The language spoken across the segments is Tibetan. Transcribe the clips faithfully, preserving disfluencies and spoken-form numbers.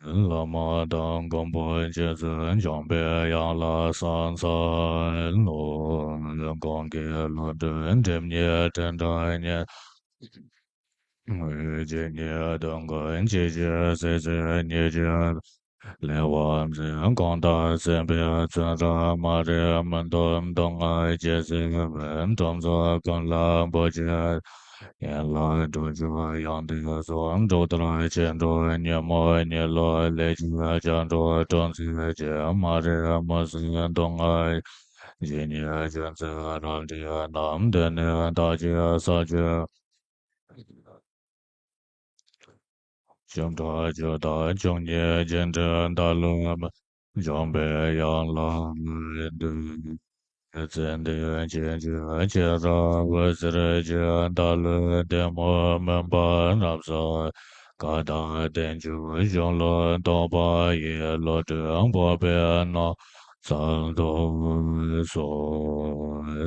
བླ་མ་དང་མགོན་པོ་རྗེ་བཙུན་འཇོམས་པའི་དབྱངས་ལ་ཕྱག་འཚལ་ལོ། གང་གི་བློ་གྲོས་སྒྲིབ་གཉིས་དྲན་དྲགས་ཉེ། ཇི་སྙེད་དོན་ཀུན་ཇི་བཞིན་གཟིགས་ཚུལ་ཉིད་ཀྱི། ལེགས་པར་མཛེས་གང་དག་མཛེས་པའི་ཚོན་རབ་མ་རིག་མུན་འཐུམས་སྡུག་བསྔལ་ཇི་སྲིད་མེད། ཁྲོམ་ཚོགས་ཀུན་ལ་བུ་ཆེན་ཡན་ལག་དྲུག་ཅུ་ཡང་དེ་སོགས། འབྲུག་ལྟར་ཆེར་འགྲོ་ཉོན་མོངས་གཉིད་ལོག་ལས་ཀྱི་བྱ་འགྲོ་སྤྲོ་འཚེར་ཅན། མ་རིག་མུན་སེལ་སྡུག་བསྔལ་ཇི་སྙེད་ཆོས་མཛད་རབ་འབྲིང་རྣམས། དེ་ནི་བདག་གིས་ས་བཅུ། བཅུ་ཕྲག་བཅུ་དང་བཅུ་གཉིས་རྒྱས་འབྲིང་བདག་བློ་འཇོམས་པའི་དབྱངས་ལ་འདུད། ཙནྡན་ཅན་གྱི་ཤེས་རབ་འོད་ཟེར་གྱིས། བདག་བློའི་གདུང་བ་མུན་པ་རབ་སེལ། བཀའ་དང་བསྟན་བཅོས་གཞུང་ལུགས་རྟོགས་པ་ཡི། བློ་གྲོས་འཕགས་པའི་སྣང་ཚུལ་ཐོབ་སོ།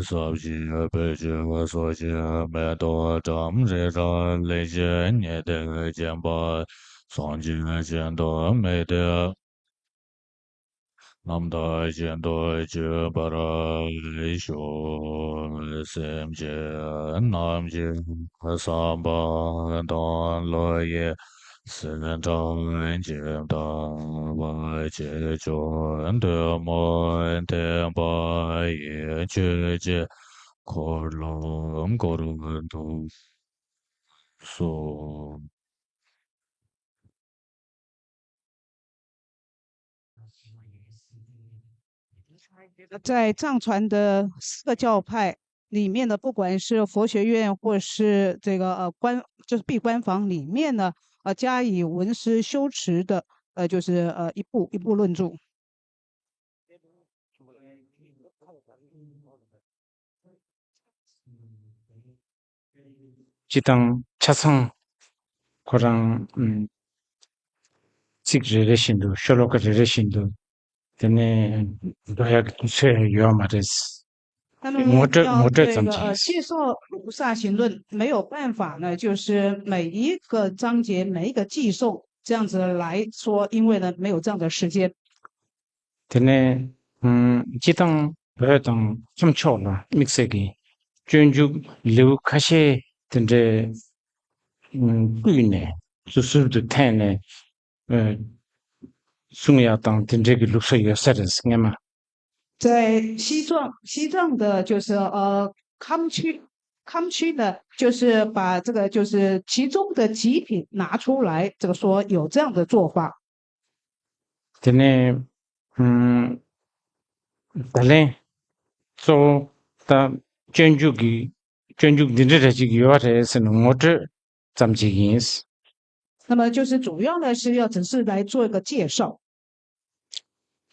ཟབ་ཞི་སྤོས་ཆུས་གསོ་ཞིང་མེ་ཏོག་བཀྲམ། རི་རབ་གླིང་བཞི་ཉི་ཟླས་བརྒྱན་པ། སངས་རྒྱས་ཤིན་ཏུ་མི་བདེ། རྣམ་དག་ཤིན་ཏུ་གཅེས་པར་ཤོག། སེམས་ཅན་རྣམས་ཀྱི་བསམ་པ་དང་བློ་ཡི་སེམས་ཁྲལ་ཇི་ལྟ་བ་ཇི་བཞིན་དུ་མོས་ལྡན་པ་ཡི། ཆོས་ཀྱི་འཁོར་ལོ་བསྐོར་དུ་གསོལ། 在藏传的四个教派里面呢，不管是佛学院或是这个呃官，就是闭关房里面呢，呃加以闻思修持的，呃就是呃一部一部论著。 སྤྱི་དང་ཆ་ཚང་ཁོ་རང་ཚིག་རེ་རེ་བཞིན་དུ་ཤོ་ལོ་ཀ་རེ་རེ་བཞིན་དུ་དེ་ནས་འགྲོ་ཡག་གི་དུས་ཚོད་ཡོད་མ་རེད། 那么 ངོ་སྤྲོད་ངོ་སྤྲོད་ཙམ་ཅིག 要这个呃寄送菩萨行论没有办法呢，就是每一个章节每一个寄送这样子来说，因为呢没有这样的时间。 དེ་ནས་སྤྱི་བཏང་བོད་དང་ཁམས་ཕྱོགས་ལ་དམིགས་བསལ་གྱི་སྤྱོད་འཇུག་ལེའུ་ཁ་ཤས་དེ་འདྲའི་བསྐུལ་ནས་ཟུར་ཟུར་དུ་འཐེན་ནས་གསུང་ཡག་དང་དེ་འདྲའི་གི་ལུགས་སྲོལ་ཡོད་ས་རེད་སྔན་མ། 在西藏，西藏的就是呃康区，康区呢，就是把这个就是其中的几品拿出来，这个说有这样的做法。 དེ་ནས་ད་ལན་གཙོ་བོ་ད་སྤྱོད་འཇུག་གི་སྤྱོད་འཇུག་འདི་འདྲ་རེ་ཅིག་ཡོད་རེད་ཟེར་ནས་ངོ་སྤྲོད་ཙམ་ཅིག་ཡིན། 那么就是主要呢是要只是来做一个介绍。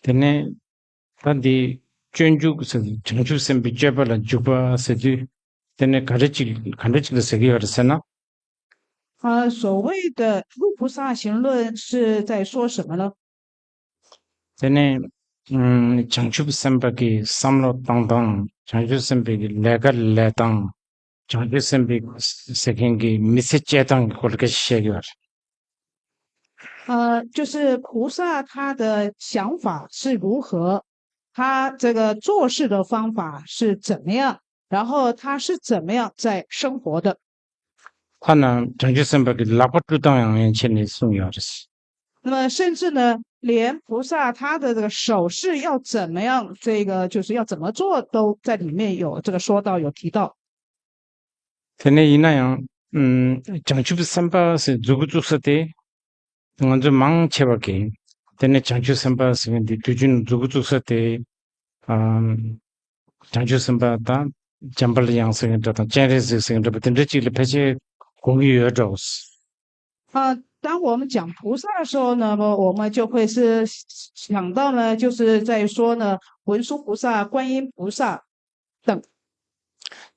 དེ་ནས་ད་འདི་སྤྱོད་འཇུག་ཟེར་བྱང་ཆུབ་སེམས་དཔའི་སྤྱོད་པ་ལ་འཇུག་པ་ཟེར་དུས་དེ་ནས་ག་འདྲ་ཅིག་ག་འདྲ་ཅིག་ལ་ཟེར་གྱི་ཡོད་རེད་ཟེར་ན། 啊，所谓的入菩萨行论是在说什么呢？ དེ་ནས་བྱང་ཆུབ་སེམས་དཔའ་གི་བསམ་བློ་གཏོང་སྟངས། བྱང་ཆུབ་སེམས་དཔའི་གི་ལས་ཀ་ལས་སྟངས། བྱང་ཆུབ་སེམས་དཔའི་ཟེར་མཁན་གྱི་མི་ཚེ་སྐྱེལ་སྟངས་ཀྱི་སྐོར་ལ་སྐད་ཆ་བཤད་ཀྱི་ཡོད་རེད། 呃，就是菩萨他的想法是如何，他这个做事的方法是怎么样，然后他是怎么样在生活的。 ཐ་ན་བྱང་ཆུབ་སེམས་དཔའ་གི་ལག་པ་བཀྲུ་སྟངས་ཡང་ཡན་ཆད་ནས་གསུངས་ཡོད་རེད། 那么甚至呢，连菩萨他的这个手势要怎么样，这个就是要怎么做，都在里面有这个说到，有提到。 དེ་ནས་ཡིན་ན་ཡང་བྱང་ཆུབ་སེམས་དཔའ་ཟེར་མཛུབ་གུ་བཙུགས་ས་དེ་ང་ཚོ་མང་ཆེ་བ་གིས་དེ་ནས་བྱང་ཆུབ་སེམས་དཔའ་ཟེར་མཁན་དེ་དུས་རྒྱུན་མཛུབ་གུ་བཙུགས་ས་དེ་བྱང་ཆུབ་སེམས་དཔའ་དང་འཇམ་དཔལ་དབྱངས་ཟེར་མཁན་འདྲ་དང་སྤྱན་རས་གཟིགས་ཟེར་མཁན་འདྲ་པོ་དེ་འདྲ་ཅིག་ལ་ཕལ་ཆེར་གོ་གི་ཡོད་འགྲོ། 啊，当我们讲菩萨的时候，那么我们就会是想到呢，就是在说呢，文殊菩萨、观音菩萨等。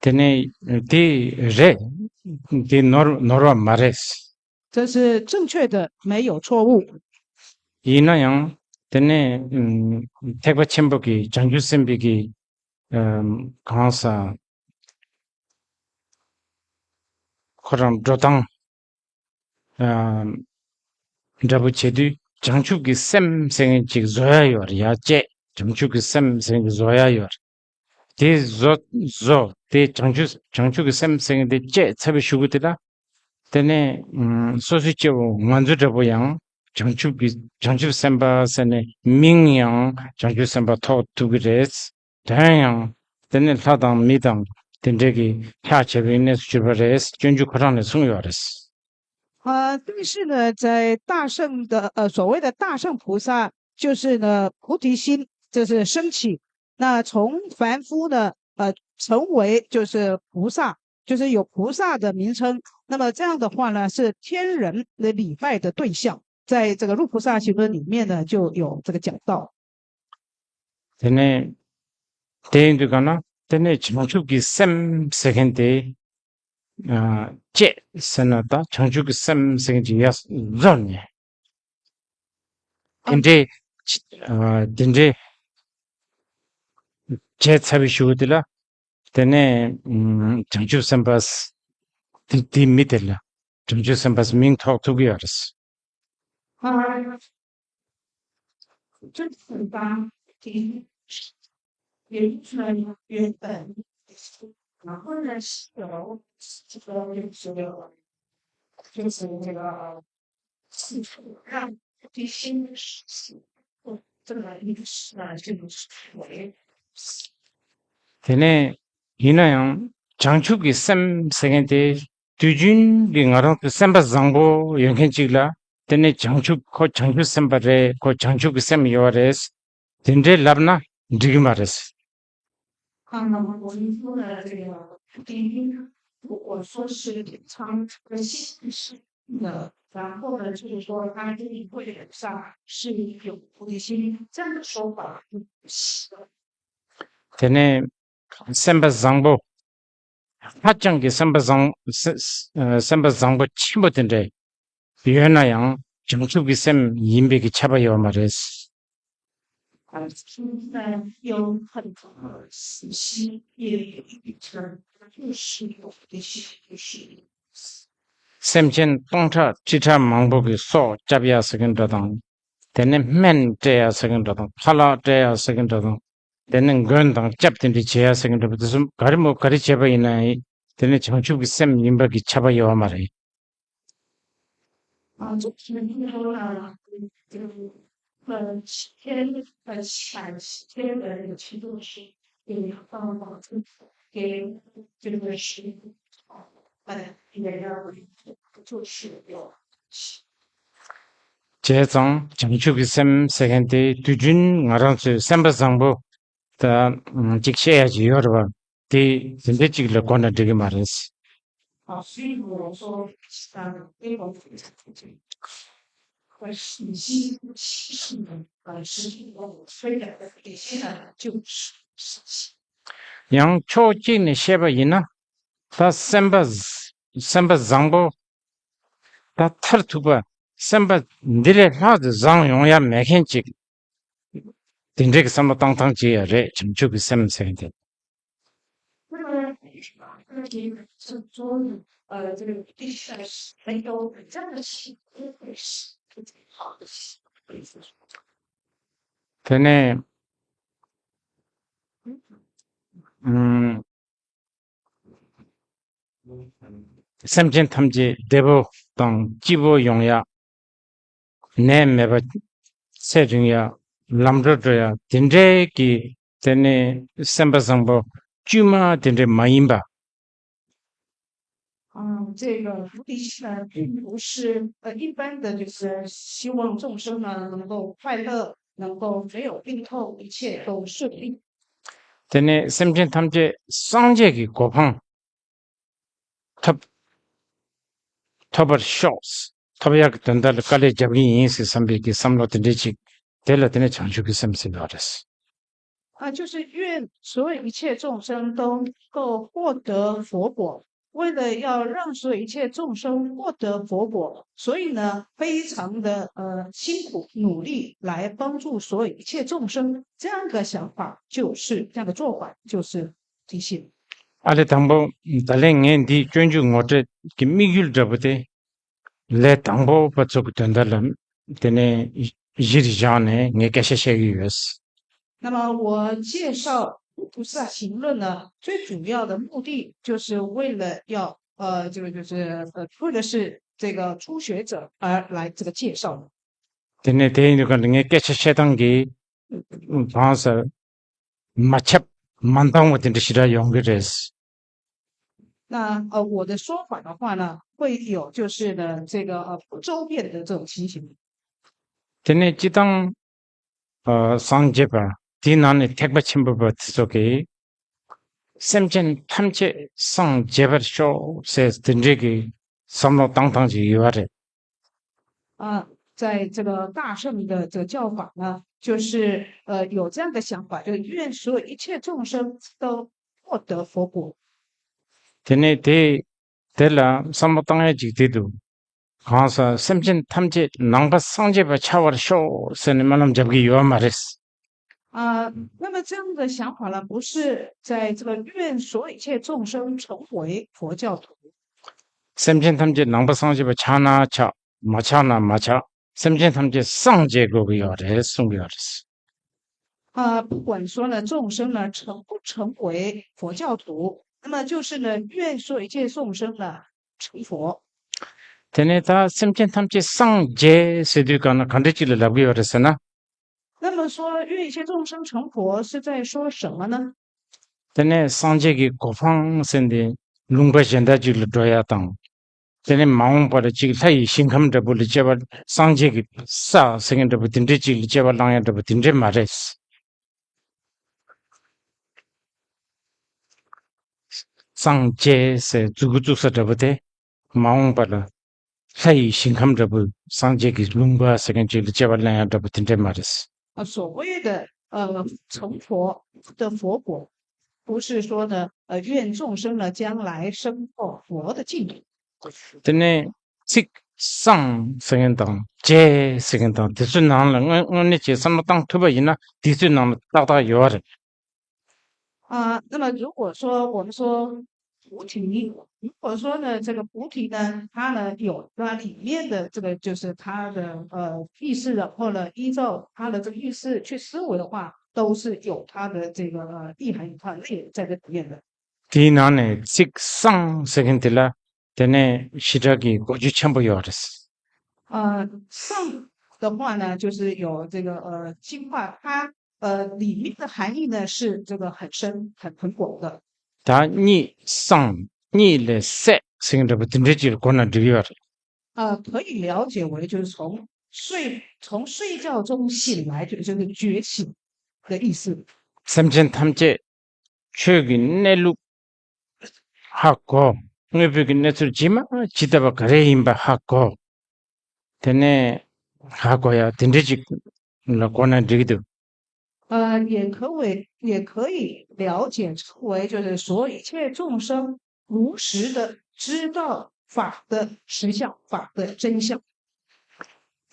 དེ་ནས་དེ་རེད། དེ་ནོར་ནོར་བ་མ་རེད། 这是正确的，没有错误。 ཡིན་ན་ཡང་དེ་ནས་ཐེག་པ་ཆེན་པོ་གི་བྱང་ཆུབ་སེམས་དཔའི་གི་གང་ཟག་ཁོ་རང་འགྲོ་སྟངས་འདྲ་པོ་བྱེད་དུས་ བྱང་ཆུབ་ཀྱི་སེམས་ཟེར་མཁན་ཅིག་བཟོ་ཡ་ཡོད་རེད་ཡ། བཅས་བྱང་ཆུབ་ཀྱི་སེམས་ཟེར་མཁན་ཅིག་བཟོ་ཡ་ཡོད་རེད། དེ་བཟོ་བཟོ་དེ་བྱང་ཆུབ་བྱང་ཆུབ་ཀྱི་སེམས་ཟེར་མཁན་དེ་བཅས་ཚར་བའི་གཞུག་གུ་དེ་ལ། དེ་ནས་ཨུམ་སོ་སོའི་སྐྱེ་བོ་ང་ཚོ་འདྲ་པོ་ཡང་བྱང་ཆུབ་ཀྱི་བྱང་ཆུབ་སེམས་དཔའ་ཟེར་ནས་མིང་ཡང་བྱང་ཆུབ་སེམས་དཔའ་ཐོགས་ཐུབ་ཀྱི་རེད། དོན་ཡང་དེ་ནི་ལྷ་དང་མི་དང་དེ་འདྲས་ཀྱི་ཕྱག་བྱ་བའི་གནས་སུ་གྱུར་པ་རེད། སྤྱོད་འཇུག་ཁོ་རང་ནས་གསུངས་ཡོད་རེད། 啊，但是呢，在大乘的呃所谓的大乘菩萨，就是呢菩提心，就是升起。那从凡夫呢，呃，成为就是菩萨，就是有菩萨的名称。那么这样的话呢，是天人的礼拜的对象，在这个入菩萨行论里面呢就有这个讲到。 དེ་ནས་དེ་ཡིན་དུས་ག་ན་དེ་ནས་བྱང་ཆུབ་ཀྱི་སེམས་ཟེར་མཁན་དེ་ཨ་བཅས་ཟེར་ན་ད་བྱང་ཆུབ་ཀྱི་སེམས་ཟེར་མཁན་ཅིག་ཡར་བཟོ་ནས་དེ་འདྲའི་ཨ་དེ་འདྲའི་བྱས་ཚར་བའི་གཞུག་གུ་དེ་ལ་དེ་ནས་ཨུམ་བྱང་ཆུབ་སེམས་དཔའ་དེ་དེའི་མི་དེ་ལ་བྱང་ཆུབ་སེམས་དཔའ་མིང་ཐོགས་ཐུབ་ཀྱི་ཡོད་རེད། 啊，这很棒，第一，也就是原本，然后呢，是有这个就是就是这个四处让地心这么一个是啊，这种思维。 དེ་ནས་ཡིན་ན་ཡང་བྱང་ཆུབ་ཀྱི་སེམས་ཟེར་མཁན་དེ་དུས་རྒྱུན་གྱི་ང་རང་ཚོའི་སེམས་པ་བཟང་པོ་ཡོད་མཁན་ཅིག་ལ་དེ་ནས་བྱང་ཆུབ་ཁོ་བྱང་ཆུབ་སེམས་དཔའ་རེད། ཁོ་བྱང་ཆུབ་ཀྱི་སེམས་ཡོད་རེད། དེ་འདྲའི་ལབ་ན་འགྲིག་གི་མ་རེད། 啊，我们说的这个第一，如果说是常和心是的，然后呢，就是说他这一会上是有菩提心，这样的说法是不行的。 དེ་ནས་སེམས་པ་བཟང་པོ། ཧ་ཅང་གི་སེམས་པ་བཟང་སེ- སེམས་པ་བཟང་པོ་ཆེན་པོ་དེ་འདྲ་ཡོད་ན་ཡང་བྱང་ཆུབ་ཀྱི་སེམས་ཡིན་པའི་གི་ཁྱབ་པ་ཡོད་མ་རེད། 啊，现在有很多信息也有一层，就是有的信息。 སེམས་ཅན་སྟོང་ཕྲག་ཁྲི་ཕྲག་མང་པོ་གི་སྲོག་སྐྱབས་ཡ་ཟེར་གི་འདྲ་དང་། དེ་ནས་སྨན་སྤྲད་ཡ་ཟེར་གི་འདྲ་དང་ཁ་ལག་སྤྲད་ཡ་ཟེར་གི་འདྲ་དང་། དེ་ནས་མགོན་དང་སྐྱབས་དེ་འདྲ་བྱེད་ཡ་ཟེར་གི་འདྲ་པོ་དེ་ཚོ་ག་རེ་མོ་ག་རེ་བྱས་པ་ཡིན་ན་ཡང་དེ་ནས་བྱང་ཆུབ་ཀྱི་སེམས་ཡིན་པ་གི་ཁྱབ་པ་ཡོད་མ་རེད། 啊，这个时候呢，呃，七天，呃，七天的那个七度是给放放给这个是，呃，也要就是有。 བྱས་ཙང་བྱང་ཆུབ་ཀྱི་སེམས་ཟེར་མཁན་དེ་དུས་རྒྱུན་ང་རང་ཚོའི་སེམས་པ་བཟང་པོ་ད་ཅིག་བཤད་ཡ་ཅིག་ཡོད་རེད་བ། དེ་དེ་འདྲ་ཅིག་ལ་གོ་ན་འགྲིག་གི་མ་རེད། 啊，所以我说，啊，因为我们我是你是是的，啊，是我虽然的底线呢，就是 ཡང་ཕྱོགས་གཅིག་ནས་བཤད་པ་ཡིན་ན། ད་སེམས་པ་སེམས་པ་བཟང་པོ། ད་མཐར་ཐུག་པ་སེམས་པ་འདི་ལས་ལྷག་ཏུ་བཟང་ཡོང་ཡ་མེད་མཁན་ཅིག་དེ་འདྲའི་གི་བསམ་བློ་བཏང་སྟངས་ཅིག་ཡ་རེད། བྱང་ཆུབ་ཀྱི་སེམས་ཟེར་མཁན་དེ། 那么，那么这个是中，呃，这个地下室没有这样的习惯，是不太好的习惯。 དེ་ནས་ཨུམ། སེམས་ཅན་ཐམས་ཅད་བདེ་པོ་དང་སྐྱིད་པོ་ཡོང་ཡ། ནད་མེད་པ། ཚེ་རིང་ཡ། ལམ་འགྲོ་འགྲོ་ཡ་དེ་འདྲའི་གི་དེ་ནི་སེམས་པ་བཟང་པོ་དཀྱུས་མ་དེ་འདྲའི་མ་ཡིན་པ། 嗯，这个菩提心呢，并不是呃一般的，就是希望众生呢能够快乐，能够没有病痛，一切都顺利。 དེ་ནས་སེམས་ཅན་ཐམས་ཅད་སངས་རྒྱས་ཀྱི་གོ་འཕང་ཐོབ་ཐོབ་པར་ཤོག་ཐོབ་ཡག་གི་དོན་དག་ལ་དཀའ་ལས་རྒྱབ་ཀྱི་ཡིན་ཟེར་བསམ་པའི་གི་བསམ་བློ་དེ་འདྲའི་ཅིག་དེ་ལ་དེ་ནས་བྱང་ཆུབ་ཀྱི་སེམས་ཟེར་བ་རེད། 啊，就是愿所有一切众生都能够获得佛果。为了要让所有一切众生获得佛果，所以呢，非常的呃辛苦努力来帮助所有一切众生。这样的想法就是这样的做法，就是提醒。 ཨ་ལས་དང་པོ་ད་ལན་ངས་འདིའི་སྤྱོད་འཇུག་ངོ་སྤྲོད་ཀྱི་དམིགས་ཡུལ་འདྲ་པོ་དེ། ལས་དང་པོ་པ་ཚོ་གི་དོན་དག་ལ་ དེ་ནས་གཞི་རུ་བཞག་ནས་ངས་སྐད་ཆ་བཤད་ཀྱི་ཡོད། 那么我介绍《菩萨行论》呢，最主要的目的就是为了要呃，这个就是呃，为的是这个初学者而来这个介绍的。 དེ་ནས་དེ་ཡིན་དུས་གང་ལ་ངས་སྐད་ཆ་བཤད་སྟངས་ཀྱི་གང་ཟེར་མ་ཁྱབ་མ་འདང་བ་དེ་འདྲ་ཞེ་དྲག་ཡོང་གི་རེད། 那呃，我的说法的话呢，会有就是呢，这个呃不周遍的这种情形。 དེ་ནས་སྤྱི་བཏང་སངས་རྒྱས་པ་དེའི་ནང་ནས་ཐེག་པ་ཆེན་པོ་པ་དེ་ཚོ་གིས་སེམས་ཅན་ཐམས་ཅད་སངས་རྒྱས་པར་ཤོག་ཟེར་དེ་འདྲའི་གི་བསམ་བློ་བཏང་སྟངས་ཅིག་ཡོད་པ་རེད། 啊，在这个大乘的这个教法呢，就是呃有这样的想法，就是愿所有一切众生都获得佛果。 དེ་ནས་དེ་དེ་ལ་བསམ་བློ་བཏང་ཡ་ཅིག་དེ་འདུག་གང་ཟག་སེམས་ཅན་ཐམས་ཅད་ནང་པ་སངས་རྒྱས་པ་ཆགས་པར་ཤོག་ཟེར་ནས་སྨོན་ལམ་རྒྱབ་ཀྱི་ཡོད་མ་རེད། 啊，那么这样的想法呢，不是在这个愿所有一切众生成为佛教徒。 སེམས་ཅན་ཐམས་ཅད་ནང་པ་སངས་རྒྱས་པ་ཆགས་ན་ཆགས། མ་ཆགས་ན་མ་ཆགས། སེམས་ཅན་ཐམས་ཅད་སངས་རྒྱས་དགོས་ཀྱི་ཡོད་རེད་གསུང་གི་ཡོད་རེད། 啊，不管说呢，众生呢成不成为佛教徒，那么就是呢，愿所有一切众生呢成佛。 དེ་ནས་ད་སེམས་ཅན་ཐམས་ཅད་སངས་རྒྱས་ཟེར་དུས་གང་ན་ག་འདྲ་ཅིག་ལ་ལབ་ཀྱི་ཡོད་རེད་ཟེར་ན། 那么说，愿一切众生成佛是在说什么呢？ དེ་ནས་སངས་རྒྱས་ཀྱི་གོ་འཕང་ཟེར་འདི་ལུང་པ་གཞན་དག་ཅིག་ལ་འགྲོ་ཡ་དང་། དེ་ནས་མ་འོངས་པར་ཅིག་ལྷ་ཡི་ཞིང་ཁམས་འདྲ་པོ་ལ་སྐྱེ་བ་སངས་རྒྱས་ཀྱི་ས་ཟེར་མཁན་འདྲ་པོ་དེ་འདྲའི་ཅིག་ལ་སྐྱེ་བ་བླང་ཡ་འདྲ་པོ་དེ་འདྲའི་མ་རེད། སངས་རྒྱས་ཟེར་མཛུ་གུ་བཙུགས་ས་འདྲ་པོ་དེ་མ་འོངས་པ་ལ་ལྷ་ཡི་ཞིང་ཁམས་འདྲ་པོ་སངས་རྒྱས་ཀྱི་ལུང་པ་ཟེར་མཁན་ཅིག་ལ་སྐྱེ་བ་ལེན་ཡ་འདྲ་པོ་དེ་འདྲས་མ་རེད། 啊，所谓的呃成佛的佛果，不是说呢呃愿众生呢将来升到佛的净土。 དེ་ནས་ཚིག་སངས་ཟེར་མཁན་དང་རྒྱས་ཟེར་མཁན་དང་དེ་ཚོའི་ནང་ལ་དངོས་དངོས་གནས་ཀྱི་བསམ་བློ་བཏང་ཐུབ་པ་ཡིན་ན་དེ་ཚོའི་ནང་ལ་ཏག་ཏག་ཡོད་རེད། 啊，那么如果说我们说菩提，如果说呢，这个菩提呢，它呢有它里面的这个就是它的呃意思，然后呢依照它的这个意思去思维的话，都是有它的这个呃意涵、有它的内容在这里面的。 དེའི་ནང་ནས་ཚིག་སངས་ཟེར་མཁན་དེ་ལ་དེ་ནས་ཞེ་དྲག་གི་གོ་རྒྱུ་ཆེན་པོ་ཡོད་རེད། 呃，上的话呢，就是有这个呃，净化它呃里面的含义呢是这个很深很很广的。 ད་གཉིད་སངས་གཉིད་ལས་སད་ཟེར་མཁན་འདྲ་པོ་དེ་འདྲའི་ཅིག་གོ་ན་འགྲིག་ཡོད་རེད། 呃，可以了解为就是从睡从睡觉中醒来，就就是觉醒的意思。 སེམས་ཅན་ཐམས་ཅད་ཆོས་ཀྱི་གནས་ལུགས་ཧ་གོ། དངོས་པོའི་གི་གནས་ཚུལ་ཇི་མ་ཇི་ལྟ་བ་ག་རེ་ཡིན་པ་ཧ་གོ། དེ་ནས་ཧ་གོ་ཡ་དེ་འདྲ་ཅིག་ལ་གོ་ན་འགྲིག་གི་འདུག 呃，也可为也可以了解成为就是说一切众生如实的知道法的实相、法的真相。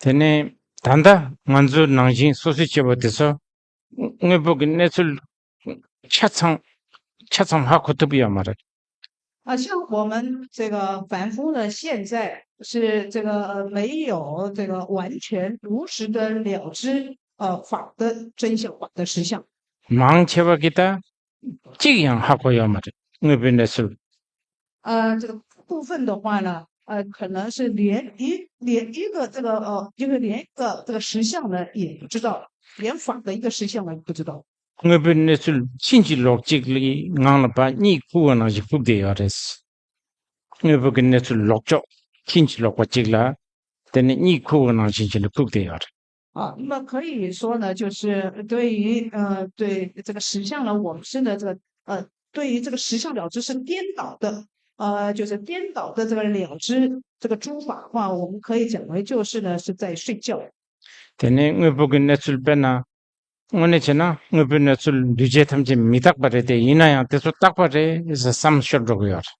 དེ་ནས་ད་ལྟ་ང་ཚོའི་ནང་བཞིན་སོ་སོའི་སྐྱེ་བོ་དེ་ཚོ་དངོས་པོ་གི་གནས་ཚུལ་ཆ་ཚང་ཆ་ཚང་ཧ་གོ་ཐུབ་ཡོད་མ་རེད། 啊，像我们这个凡夫呢，现在是这个呃没有这个完全如实的了知呃法的真相、法的实相。 མང་ཆེ་བ་གི་ད་གཅིག་ཡང་ཧ་གོ་ཡོད་མ་རེད་དངོས་པོའི་གནས་ཚུལ། 呃，这个部分的话呢，呃，可能是连一连一个这个呃，就是连一个这个实相呢也不知道，连法的一个实相也不知道。 དངོས་པོའི་གནས་ཚུལ་ཕྱིན་ཅི་ལོག་ཅིག་ལ་ངང་ལ་ཕར་གཉིད་ཁུག་པ་ནང་བཞིན་ཁུག་བསྡད་ཡོད་རེད། དངོས་པོ་གི་གནས་ཚུལ་ལོག་ཕྱོགས་ཕྱིན་ཅི་ལོག་པ་ཅིག་ལ་དེ་ནི་གཉིད་ཁུག་པ་ནང་བཞིན་ཅིག་ལ་ཁུག་བསྡད་ཡོད་རེད། 啊，那么可以说呢，就是对于呃，对这个实相呢，我们是呢这个呃，对于这个实相了知是颠倒的，呃，就是颠倒的这个了知这个诸法的话，我们可以讲为就是呢是在睡觉。 དེ་ནས་དངོས་པོ་གི་གནས་ཚུལ་དཔེར་ན། དངོས་གནས་བྱས་ན་དངོས་པོའི་གནས་ཚུལ་འདུས་བྱས་ཐམས་ཅད་མི་རྟག་པ་རེད་དེ་ཡིན་ན་ཡང་དེ་ཚོ་རྟག་པ་རེད་ཟེར་བསམ་ཤོར་འགྲོ་གི་ཡོད་རེད།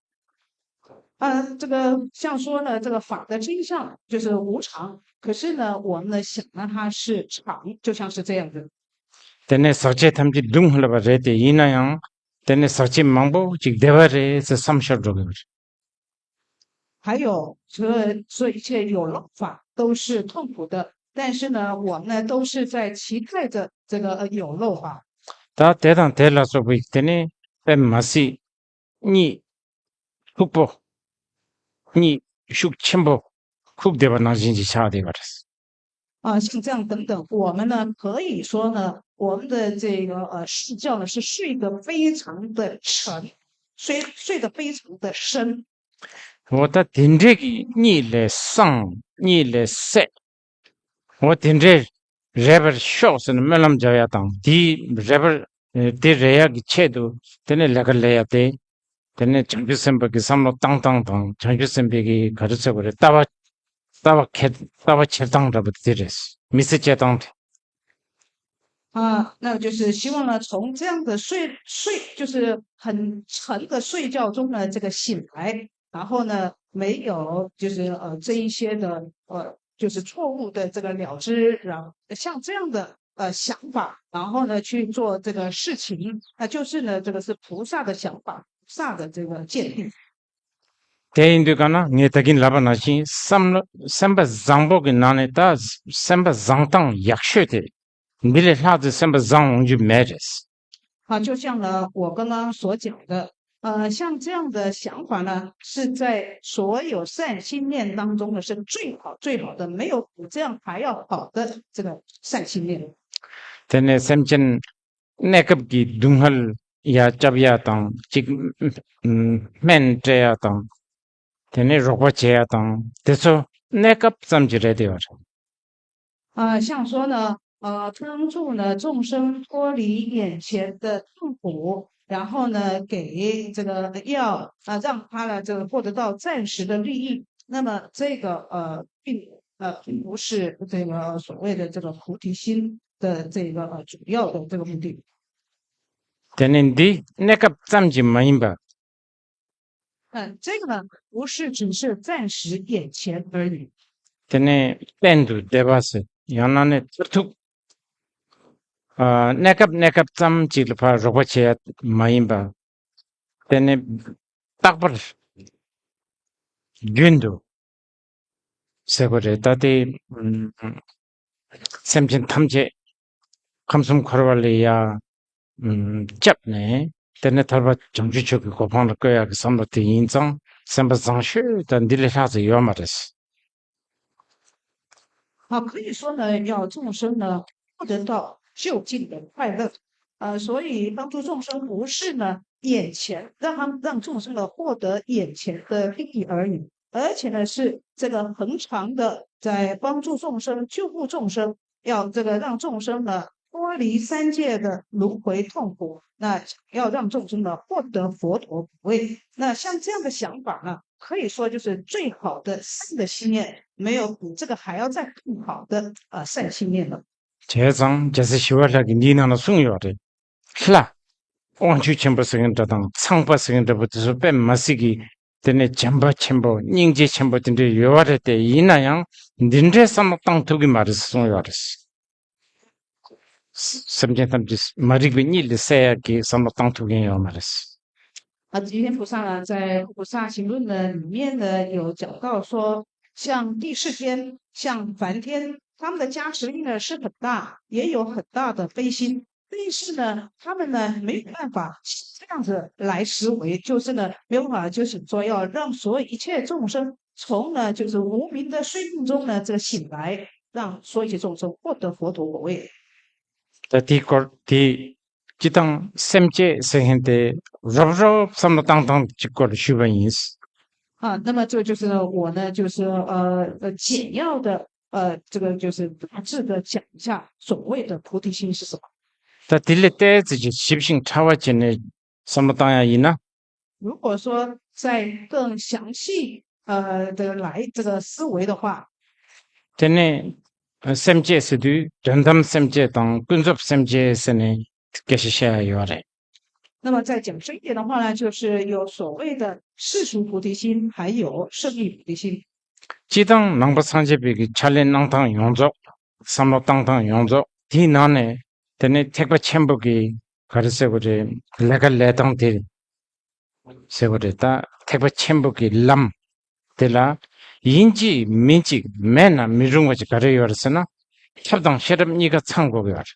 呃，这个像说呢，这个法的真相就是无常，可是呢，我们呢想呢它是常，就像是这样子。 དེ་ནས་ཟག་བཅས་ཐམས་ཅད་སྡུག་བསྔལ་བ་རེད་དེ་ཡིན་ན་ཡང་དེ་ནས་ཟག་བཅས་མང་པོ་ཅིག་བདེ་བ་རེད་ཟེར་བསམ་ཤོར་འགྲོ་གི་ཡོད་རེད། 还有，这这一切有漏法都是痛苦的，但是呢，我们呢都是在期待着这个呃有肉啊。 ད་དེ་དང་དེ་ལ་སོགས་པའི་དེ་ནི་དཔེ་མ་སྲིད་གཉིད་ལྷུག་པོ། གཉིད་ཤུགས་ཆེན་པོ་ཁུག་བསྡད་པ་ནང་བཞིན་གྱི་ཆགས་བསྡད་པ་རེད། 啊，像这样等等，我们呢可以说呢，我们的这个呃睡觉呢是睡得非常的沉，睡睡得非常的深。 འོ་ད་དེ་འདྲས་ཀྱི་གཉིད་ལས་སངས་གཉིད་ལས་སད། འོ་དེ་འདྲས་རེད་པར་ཤོག་ཟེར་ནས་སྨོན་ལམ་རྒྱག་ཡ་དང་དེའི་རེད་པར་དེ་རེད་ཡ་གི་ཆེད་དུ་དེ་ནས་ལས་ཀ་ལས་ཡ་དེ། དེ་ནས་བྱང་ཆུབ་སེམས་དཔའ་གི་བསམ་བློ་བཏང་སྟངས་དང་བྱང་ཆུབ་སེམས་དཔའི་གི་ག་རེ་ཟེར་དགོས་རེད། ལྟ་བ་ལྟ་བ་འཁྱེར་ལྟ་བ་འཁྱེར་སྟངས་འདྲ་པོ་དེ་རེད། མི་ཚེ་སྐྱེལ་སྟངས་དེ། 啊，那就是希望呢，从这样的睡睡，就是很沉的睡觉中呢，这个醒来，然后呢，没有就是呃这一些的呃，就是错误的这个了知，然后像这样的呃想法，然后呢去做这个事情，那就是呢，这个是菩萨的想法，菩萨的这个见地。 དེ་ཡིན་དུས་ག་ན་ངས་ད་གིན་ལབ་པ་ནང་བཞིན་བསམ་བློ་སེམས་པ་བཟང་པོ་གི་ནང་ནས་ད་སེམས་པ་བཟང་སྟངས་ཡག་ཤོས་དེ། འདི་ལས་ལྷག་ཙམ་སེམས་པ་བཟང་འོང་རྒྱུ་མེད་རེད། 啊，就像呢，我刚刚所讲的，呃，像这样的想法呢，是在所有善心念当中呢是最好最好的，没有比这样还要好的这个善心念。 དེ་ནས་སེམས་ཅན་གནས་སྐབས་ཀྱི་སྡུག་བསྔལ་ཡ་སྐྱབས་ཡ་དང་གཅིག་སྨན་སྤྲད་ཡ་དང་། དེ་ནས་རོགས་པ་བྱེད་ཡ་དང་དེ་ཚོ་གནས་སྐབས་ཙམ་གྱི་རེད་དེ་བར། 啊，像说呢，呃，帮助呢众生脱离眼前的痛苦，然后呢给这个药啊，让他呢这个获得到暂时的利益。那么这个呃，并呃并不是这个所谓的这个菩提心的这个呃主要的这个目的。 དེ་ནས་འདི་གནས་སྐབས་ཙམ་གྱི་མ་ཡིན་པ། 嗯，这个呢，不是只是暂时眼前而已。 དེ་ནས་གཏན་དུ་བདེ་བ་ཟེར་ཡང་ན་ནི་མཐར་ཐུག་ཨ་གནས་སྐབས་གནས་སྐབས་ཙམ་གཅིག་ལ་ཕར་རོགས་པ་བྱེད་ཡ་མ་ཡིན་པ། དེ་ནས་རྟག་པར་རྒྱུན་དུ་ཟེར་བ་རེད། ད་དེ་སེམས་ཅན་ཐམས་ཅད་ཁམས་གསུམ་འཁོར་བ་ལས་ཡ་སྐྱབས་ནས་དེ་ནས་ཐར་པ་བྱང་ཆུབ་མཆོག་གི་གོ་འཕང་ལ་བཀོད་ཡག་གི་བསམ་བློ་དེ་ཡིན་ཙང་སེམས་པ་བཟང་ཤོས་དང་འདི་ལས་ལྷག་ཙམ་ཡོད་མ་རེད། 啊，可以说呢，要众生呢获得到究竟的快乐。呃，所以帮助众生不是呢眼前让他们让众生呢获得眼前的利益而已，而且呢是这个恒常的在帮助众生、救护众生，要这个让众生呢脱离三界的轮回痛苦，那要让众生呢获得佛陀果位。那像这样的想法呢，可以说就是最好的善的心愿，没有比这个还要再更好的呃善心愿了。 བྱས་ཙང་རྒྱལ་སྲས་ཞི་བ་ལྷ་གིས་འདིའི་ནང་ལ་གསུངས་ཡོད་རེད། ལྷ། དབང་ཕྱུག་ཆེན་པོ་ཟེར་མཁན་འདྲ་དང་ཚངས་པ་ཟེར་མཁན་འདྲ་པོ་དེ་ཚོ་དཔེ་མ་སྲིད་ཀྱི་དེ་ནས་བྱམས་པ་ཆེན་པོ་སྙིང་རྗེ་ཆེན་པོ་དེ་འདྲས་ཡོད་པ་རེད་དེ། ཡིན་ན་ཡང་འདི་འདྲའི་བསམ་བློ་བཏང་ཐུབ་ཀྱི་མ་རེད་གསུངས་ཡོད་རེད། སེམས་ཅན་ཐམས་ཅད་མ་རིག་པའི་གཉིད་ལས་སད་ཡག་གི་བསམ་བློ་བཏང་ཐུབ་མཁན་ཡོད་མ་རེད། 啊，吉天菩萨呢，在《护菩萨行论》呢里面呢有讲到说，像帝释天、像梵天，他们的加持力呢是很大，也有很大的悲心，但是呢，他们呢没有办法这样子来思维，就是呢没有办法，就是说要让所有一切众生从呢就是无明的睡梦中呢这个醒来，让所有一切众生获得佛陀果位。 ད་དེའི་སྐོར་དེ་སྤྱི་བཏང་སེམས་བསྐྱེད་ཟེར་མཁན་དེ་རོབ་རོབ་བསམ་བློ་བཏང་སྟངས་ཀྱི་སྐོར་ཞུས་པ་ཡིན། 啊，那么这就是我呢，就是呃呃简要的呃这个就是大致的讲一下所谓的菩提心是什么。 ད་དེ་ལས་ཏོག་ཙམ་ཅིག་ཞིབ་ཅིང་ཕྲ་བ་བྱས་ནས་བསམ་བློ་བཏང་ཡ་ཡིན་ན། 如果说再更详细呃的来这个思维的话， དེ་ནས་སེམས་བསྐྱེད་ཟེར་དུས་དོན་དམ་སེམས་བསྐྱེད་དང་ཀུན་རྫོབ་སེམས་བསྐྱེད་ཟེར་ནས་སྐད་ཆ་བཤད་ཡ་ཡོད་རེད། 那么再讲深一点的话呢，就是有所谓的世俗菩提心，还有圣意菩提心。 སྤྱི་བཏང་ནང་པ་སངས་རྒྱས་པའི་གི་ཕྱག་ལས་གནང་སྟངས་ཡོངས་རྫོགས། བསམ་བློ་བཏང་སྟངས་ཡོངས་རྫོགས་དེའི་ནང་ནས་དེ་ནས་ཐེག་པ་ཆེན་པོ་གི་ག་རེ་ཟེར་དགོས་རེད། ལས་ཀ་ལས་སྟངས་དེ་ཟེར་དགོས་རེད། ད་ཐེག་པ་ཆེན་པོ་གི་ལམ་དེ་ལ་ཡིན་གཅིག་མིན་གཅིག་མེད་ན་མི་རུང་བ་ཅིག་ག་རེ་ཡོད་རེད་ཟེར་ན། ཐབས་དང་ཤེས་རབ་གཉིས་ཀ་ཚང་དགོས་ཀྱི་ཡོད་རེད།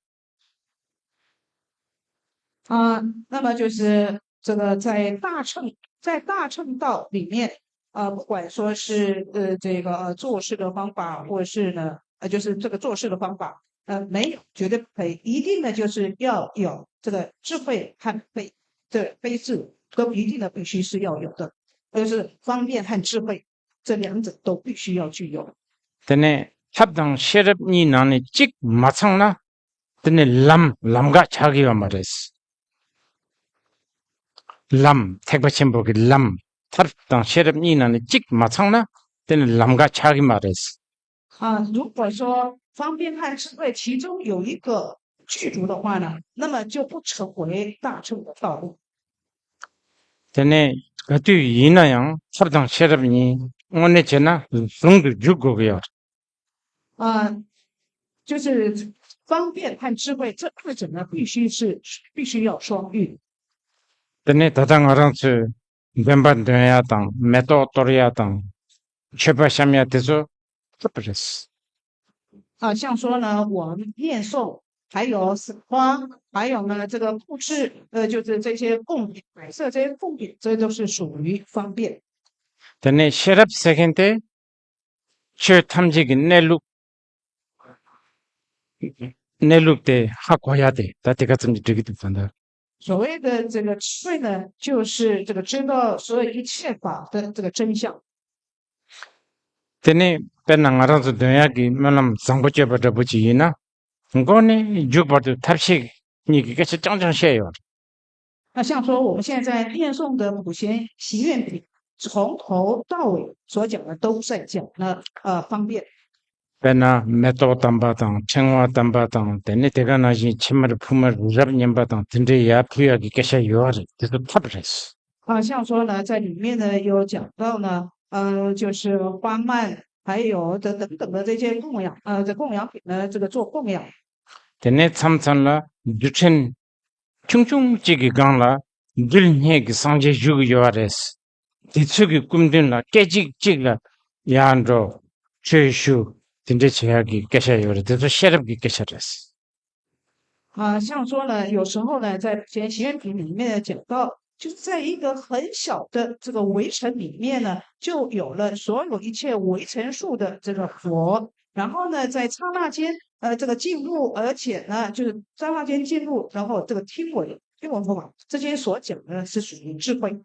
啊，那么就是这个在大乘在大乘道里面，呃，不管说是呃这个呃做事的方法，或是呢呃就是这个做事的方法，呃没有绝对不可以，一定呢就是要有这个智慧和悲，这悲智都一定的必须是要有的，就是方便和智慧这两者都必须要具有。 དེ་ནས་ཐབས་དང་ཤེས་རབ་གཉིས་ནང་ནས་གཅིག་མ་ཚང་ན། དེ་ནི་ལམ་ལམ་ཀ་ཆགས་ཀྱི་ཡོད་མ་རེད། ལམ་ཐེག་པ་ཆེན་པོ་གི་ལམ། ཐབས་དང་ཤེས་རབ་གཉིས་ནང་ནས་གཅིག་མ་ཚང་ན་དེ་ནི་ལམ་ཀ་ཆགས་ཀྱི་མ་རེད། 啊，如果说方便和智慧其中有一个具足的话呢，那么就不成为大乘的道路。 དེ་ནས་ག་དུས་ཡིན་ན་ཡང་ཐབས་དང་ཤེས་རབ་གཉིས་དངོས་གནས་བྱས་ན་ཟུང་དུ་འཇུག་དགོས་ཀྱི་ཡོད། 啊，就是方便和智慧这二者呢，必须是必须要双运。 དེ་ནས་ད་ལྟ་ང་རང་ཚོས་བདེན་པ་འདོན་ཡ་དང་མེ་ཏོག་གཏོར་ཡ་དང་མཆོད་པ་བཤམས་ཡ་དེ་ཚོ་ཐབས་རེད། 啊，像说呢，我们念诵，还有赏花，还有呢这个布置，呃，就是这些供品，摆设这些供品，这都是属于方便。 དེ་ནས་ཤེས་རབ་ཟེར་མཁན་དེ་ཆོས་ཐམས་ཅད་ཀྱི་གནས་ལུགས། གནས་ལུགས་དེ་ཧ་གོ་ཡ་དེ་ད་དེ་ག་ཙམ་གྱིས་འགྲིག་གི་འདུག་ད་ལྟ། 所谓的这个智慧呢，就是这个知道所有一切法的这个真相。 དེ་ནས་དཔེར་ན་ང་རང་ཚོ་འདོན་ཡག་གི་སྨོན་ལམ་བཟང་པོ་བསྐྱོད་པ་འདྲ་པོ་ཅིག་ཡིན་ན། མགོ་ནས་མཇུག་བར་དུ་ཐབས་ཤེས་གཉིས་ཀྱི་སྐད་ཆ་རྐྱང་རྐྱང་བཤད་ཡོད། 那像说我们现在念诵的普贤行愿品，从头到尾所讲的都在讲呢，呃，方便。 དཔེར་ན་མེ་ཏོག་དམ་པ་དང་ཕྲེང་བ་དམ་པ་དང་དེ་ནས་དེ་ག་ནང་བཞིན་ཕྱེ་མར་ཕུ་མར་རབ་སྙན་པ་དང་དེ་འདྲའི་ཡར་ཕུལ་ཡག་གི་སྐད་ཆ་ཡོད་རེད། དེ་ཚོ་ཐབས་རེད། 啊，像说呢，在里面呢有讲到呢，呃，就是花蔓，还有这等等的这些供养，呃，这供养品呢，这个做供养。 དེ་ནས་མཚམས་མཚམས་ལ་རྡུལ་ཕྲན་ཆུང་ཆུང་གཅིག་གི་སྒང་ལ་རྡུལ་སྙེད་ཀྱི་སངས་རྒྱས་བཞུགས་ཡོད་རེད། དེ་ཚོ་གི་སྐུ་མདུན་ལ་སྐད་ཅིག་གཅིག་ལ་ཡར་འགྲོ། ཆོས་ཞུ། དེ་འདྲ་བྱེད་ཡག་གི་སྐད་ཆ་ཡོད་རེད། དེ་ཚོ་ཤེས་རབ་ཀྱི་སྐད་ཆ་རེད། 啊，像说呢，有时候呢，在普贤行愿品里面呢讲到，就是在一个很小的这个围城里面呢，就有了所有一切围城数的这个佛。然后呢，在刹那间，呃，这个进入，而且呢，就是刹那间进入，然后这个听闻听闻佛法，这些所讲的是属于智慧。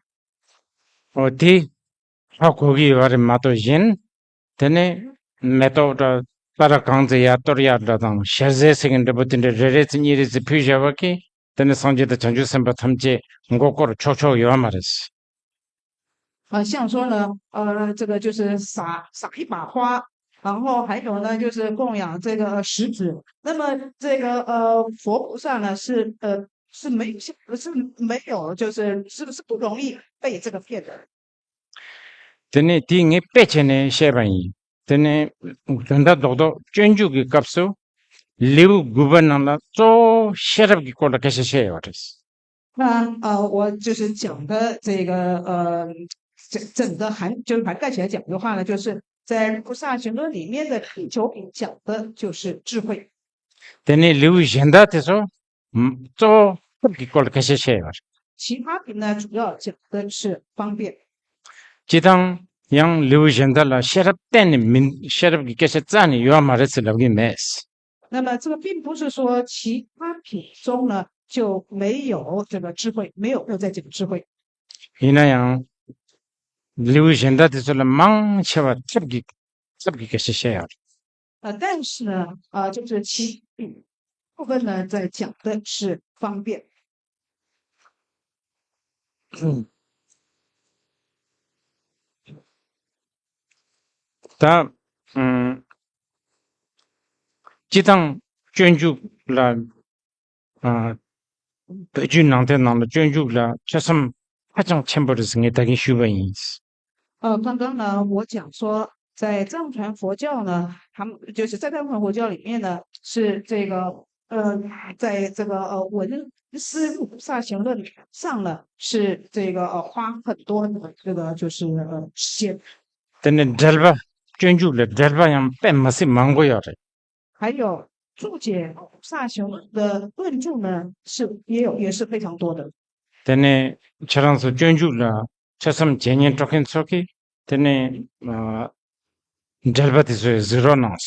འོ་དེ་ཧ་གོ་གི་ཡོད་རེད་མ་གཏོགས་གཞན། དེ་ནས་མེ་ཏོག་འདྲ་ས་ར་གང་ཚེ་ཡར་གཏོར་ཡག་འདྲ་དང་ཞལ་ཟས་ཟེར་མཁན་འདྲ་པོ་དེ་འདྲ་རེ་རེ་ཙམ་གཉིས་རེ་ཙམ་ཕུལ་བཞག་པ་གིས་དེ་ནས་སངས་རྒྱས་དང་བྱང་ཆུབ་སེམས་དཔའ་ཐམས་ཅད་མགོ་སྐོར་ཆོག་ཆོག་ཡོད་མ་རེད། 啊，像说呢，呃，这个就是撒撒一把花，然后还有呢就是供养这个食子。那么这个呃佛菩萨呢是呃是没有是没有就是是是不容易被这个骗的。 དེ་ནས་དེ་ངས་དཔེ་བྱས་ནས་བཤད་པ་ཡིན། དེ་ནས་དོན་དག་རྡོག་རྡོག་སྤྱོད་འཇུག་གི་སྐབས་སུ་ལེའུ་དགུ་པ་ནང་ལ་གཙོ་བོ་ཤེས་རབ་ཀྱི་སྐོར་ལ་སྐད་ཆ་བཤད་ཡོད་རེད། 那呃，我就是讲的这个呃，整整个涵就是涵盖起来讲的话呢，就是在《菩萨行论》里面的第九品讲的就是智慧。 དེ་ནས་ལེའུ་གཞན་དག་དེ་ཚོ་གཙོ་བོ་ཐབས་ཀྱི་སྐོར་ལ་སྐད་ཆ་བཤད་ཡོད་རེད། 其他品呢，主要讲的是方便。 སྤྱིར་བཏང་ཡང་ལེའུ་གཞན་དག་ལ་ཤེས་རབ་གཏན་ནས་མིན། ཤེས་རབ་ཀྱི་སྐད་ཆ་རྩ་ནས་ཡོད་མ་རེད་ཟེར་ལབ་ཀྱི་མེད། 那么这个并不是说其他品中呢就没有这个智慧，没有没有在讲智慧。 ཡིན་ན་ཡང་ལེའུ་གཞན་དག་དེ་ཚོ་ལ་མང་ཆེ་བ་ཐབས་ཀྱི་ཐབས་ཀྱི་སྐད་ཆ་བཤད་ཡོད་རེད། 呃，但是呢，啊、就是其部分呢在讲的是方便。 ད་ཨུམ་སྤྱིར་བཏང་སྤྱོད་འཇུག་ལ་ཨ་བོད་བརྒྱུད་ནང་བསྟན་ནང་ལ་སྤྱོད་འཇུག་ལ་ཐོས་བསམ་ཧ་ཅང་ཆེན་པོ་རེད་ཟེར་ངས་ད་གིན་ཞུས་པ་ཡིན། 呃，刚刚呢，我讲说，在藏传佛教呢，他们就是在藏传佛教里面呢，是这个呃，在这个呃文思入菩萨行论上呢，是这个呃花很多的这个就是呃时间。 དེ་ནས་འགྲེལ་པ། སྤྱོད་འཇུག་ལ་འགྲེལ་པ་ཡང་དཔེ་མི་སྲིད་མང་པོ་ཡོད་རེད། 还有注解《菩萨行论》的论著呢，是也有也是非常多的。དེ་ནས་ཁྱེད་རང་ཚོ་སྤྱོད་འཇུག་ལ་ཐོས་བསམ་བྱེད་སྙིང་བྲོ་མཁན་ཚོ་གིས་དེ་ནས་ཨ་འགྲེལ་པ་དེ་ཚོ་གཟིགས་རོགས་གནང་།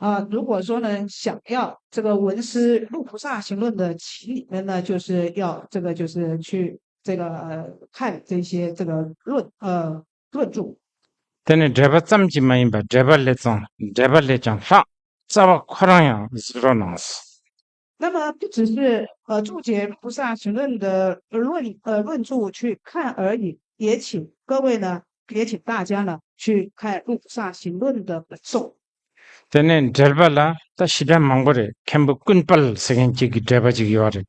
啊，如果说呢，想要这个闻思入菩萨行论的，请你们呢，就是要这个就是去这个呃看这些这个论呃论著。དེ་ནི་འགྲེལ་པ་ཙམ་གྱིས་མ་ཡིན་པར་འགྲེལ་པ་ལས་ཙང་འགྲེལ་པ་ལས་ཀྱང་ལྷག་རྩ་བ་ཁོ་རང་ཡང་གཟིགས་རོགས་གནང་། 那么不只是呃注解《菩萨行论》的论呃论著去看而已，也请各位呢，也请大家呢去看《入菩萨行论》的本颂。 དེ་ནས་འགྲེལ་པ་ལ་ད་ཞེ་དྲག་མང་པོ་རེད། མཁན་པོ་ཀུན་དཔལ་ཟེར་མཁན་གཅིག་གི་འགྲེལ་པ་ཅིག་ཡོད་རེད།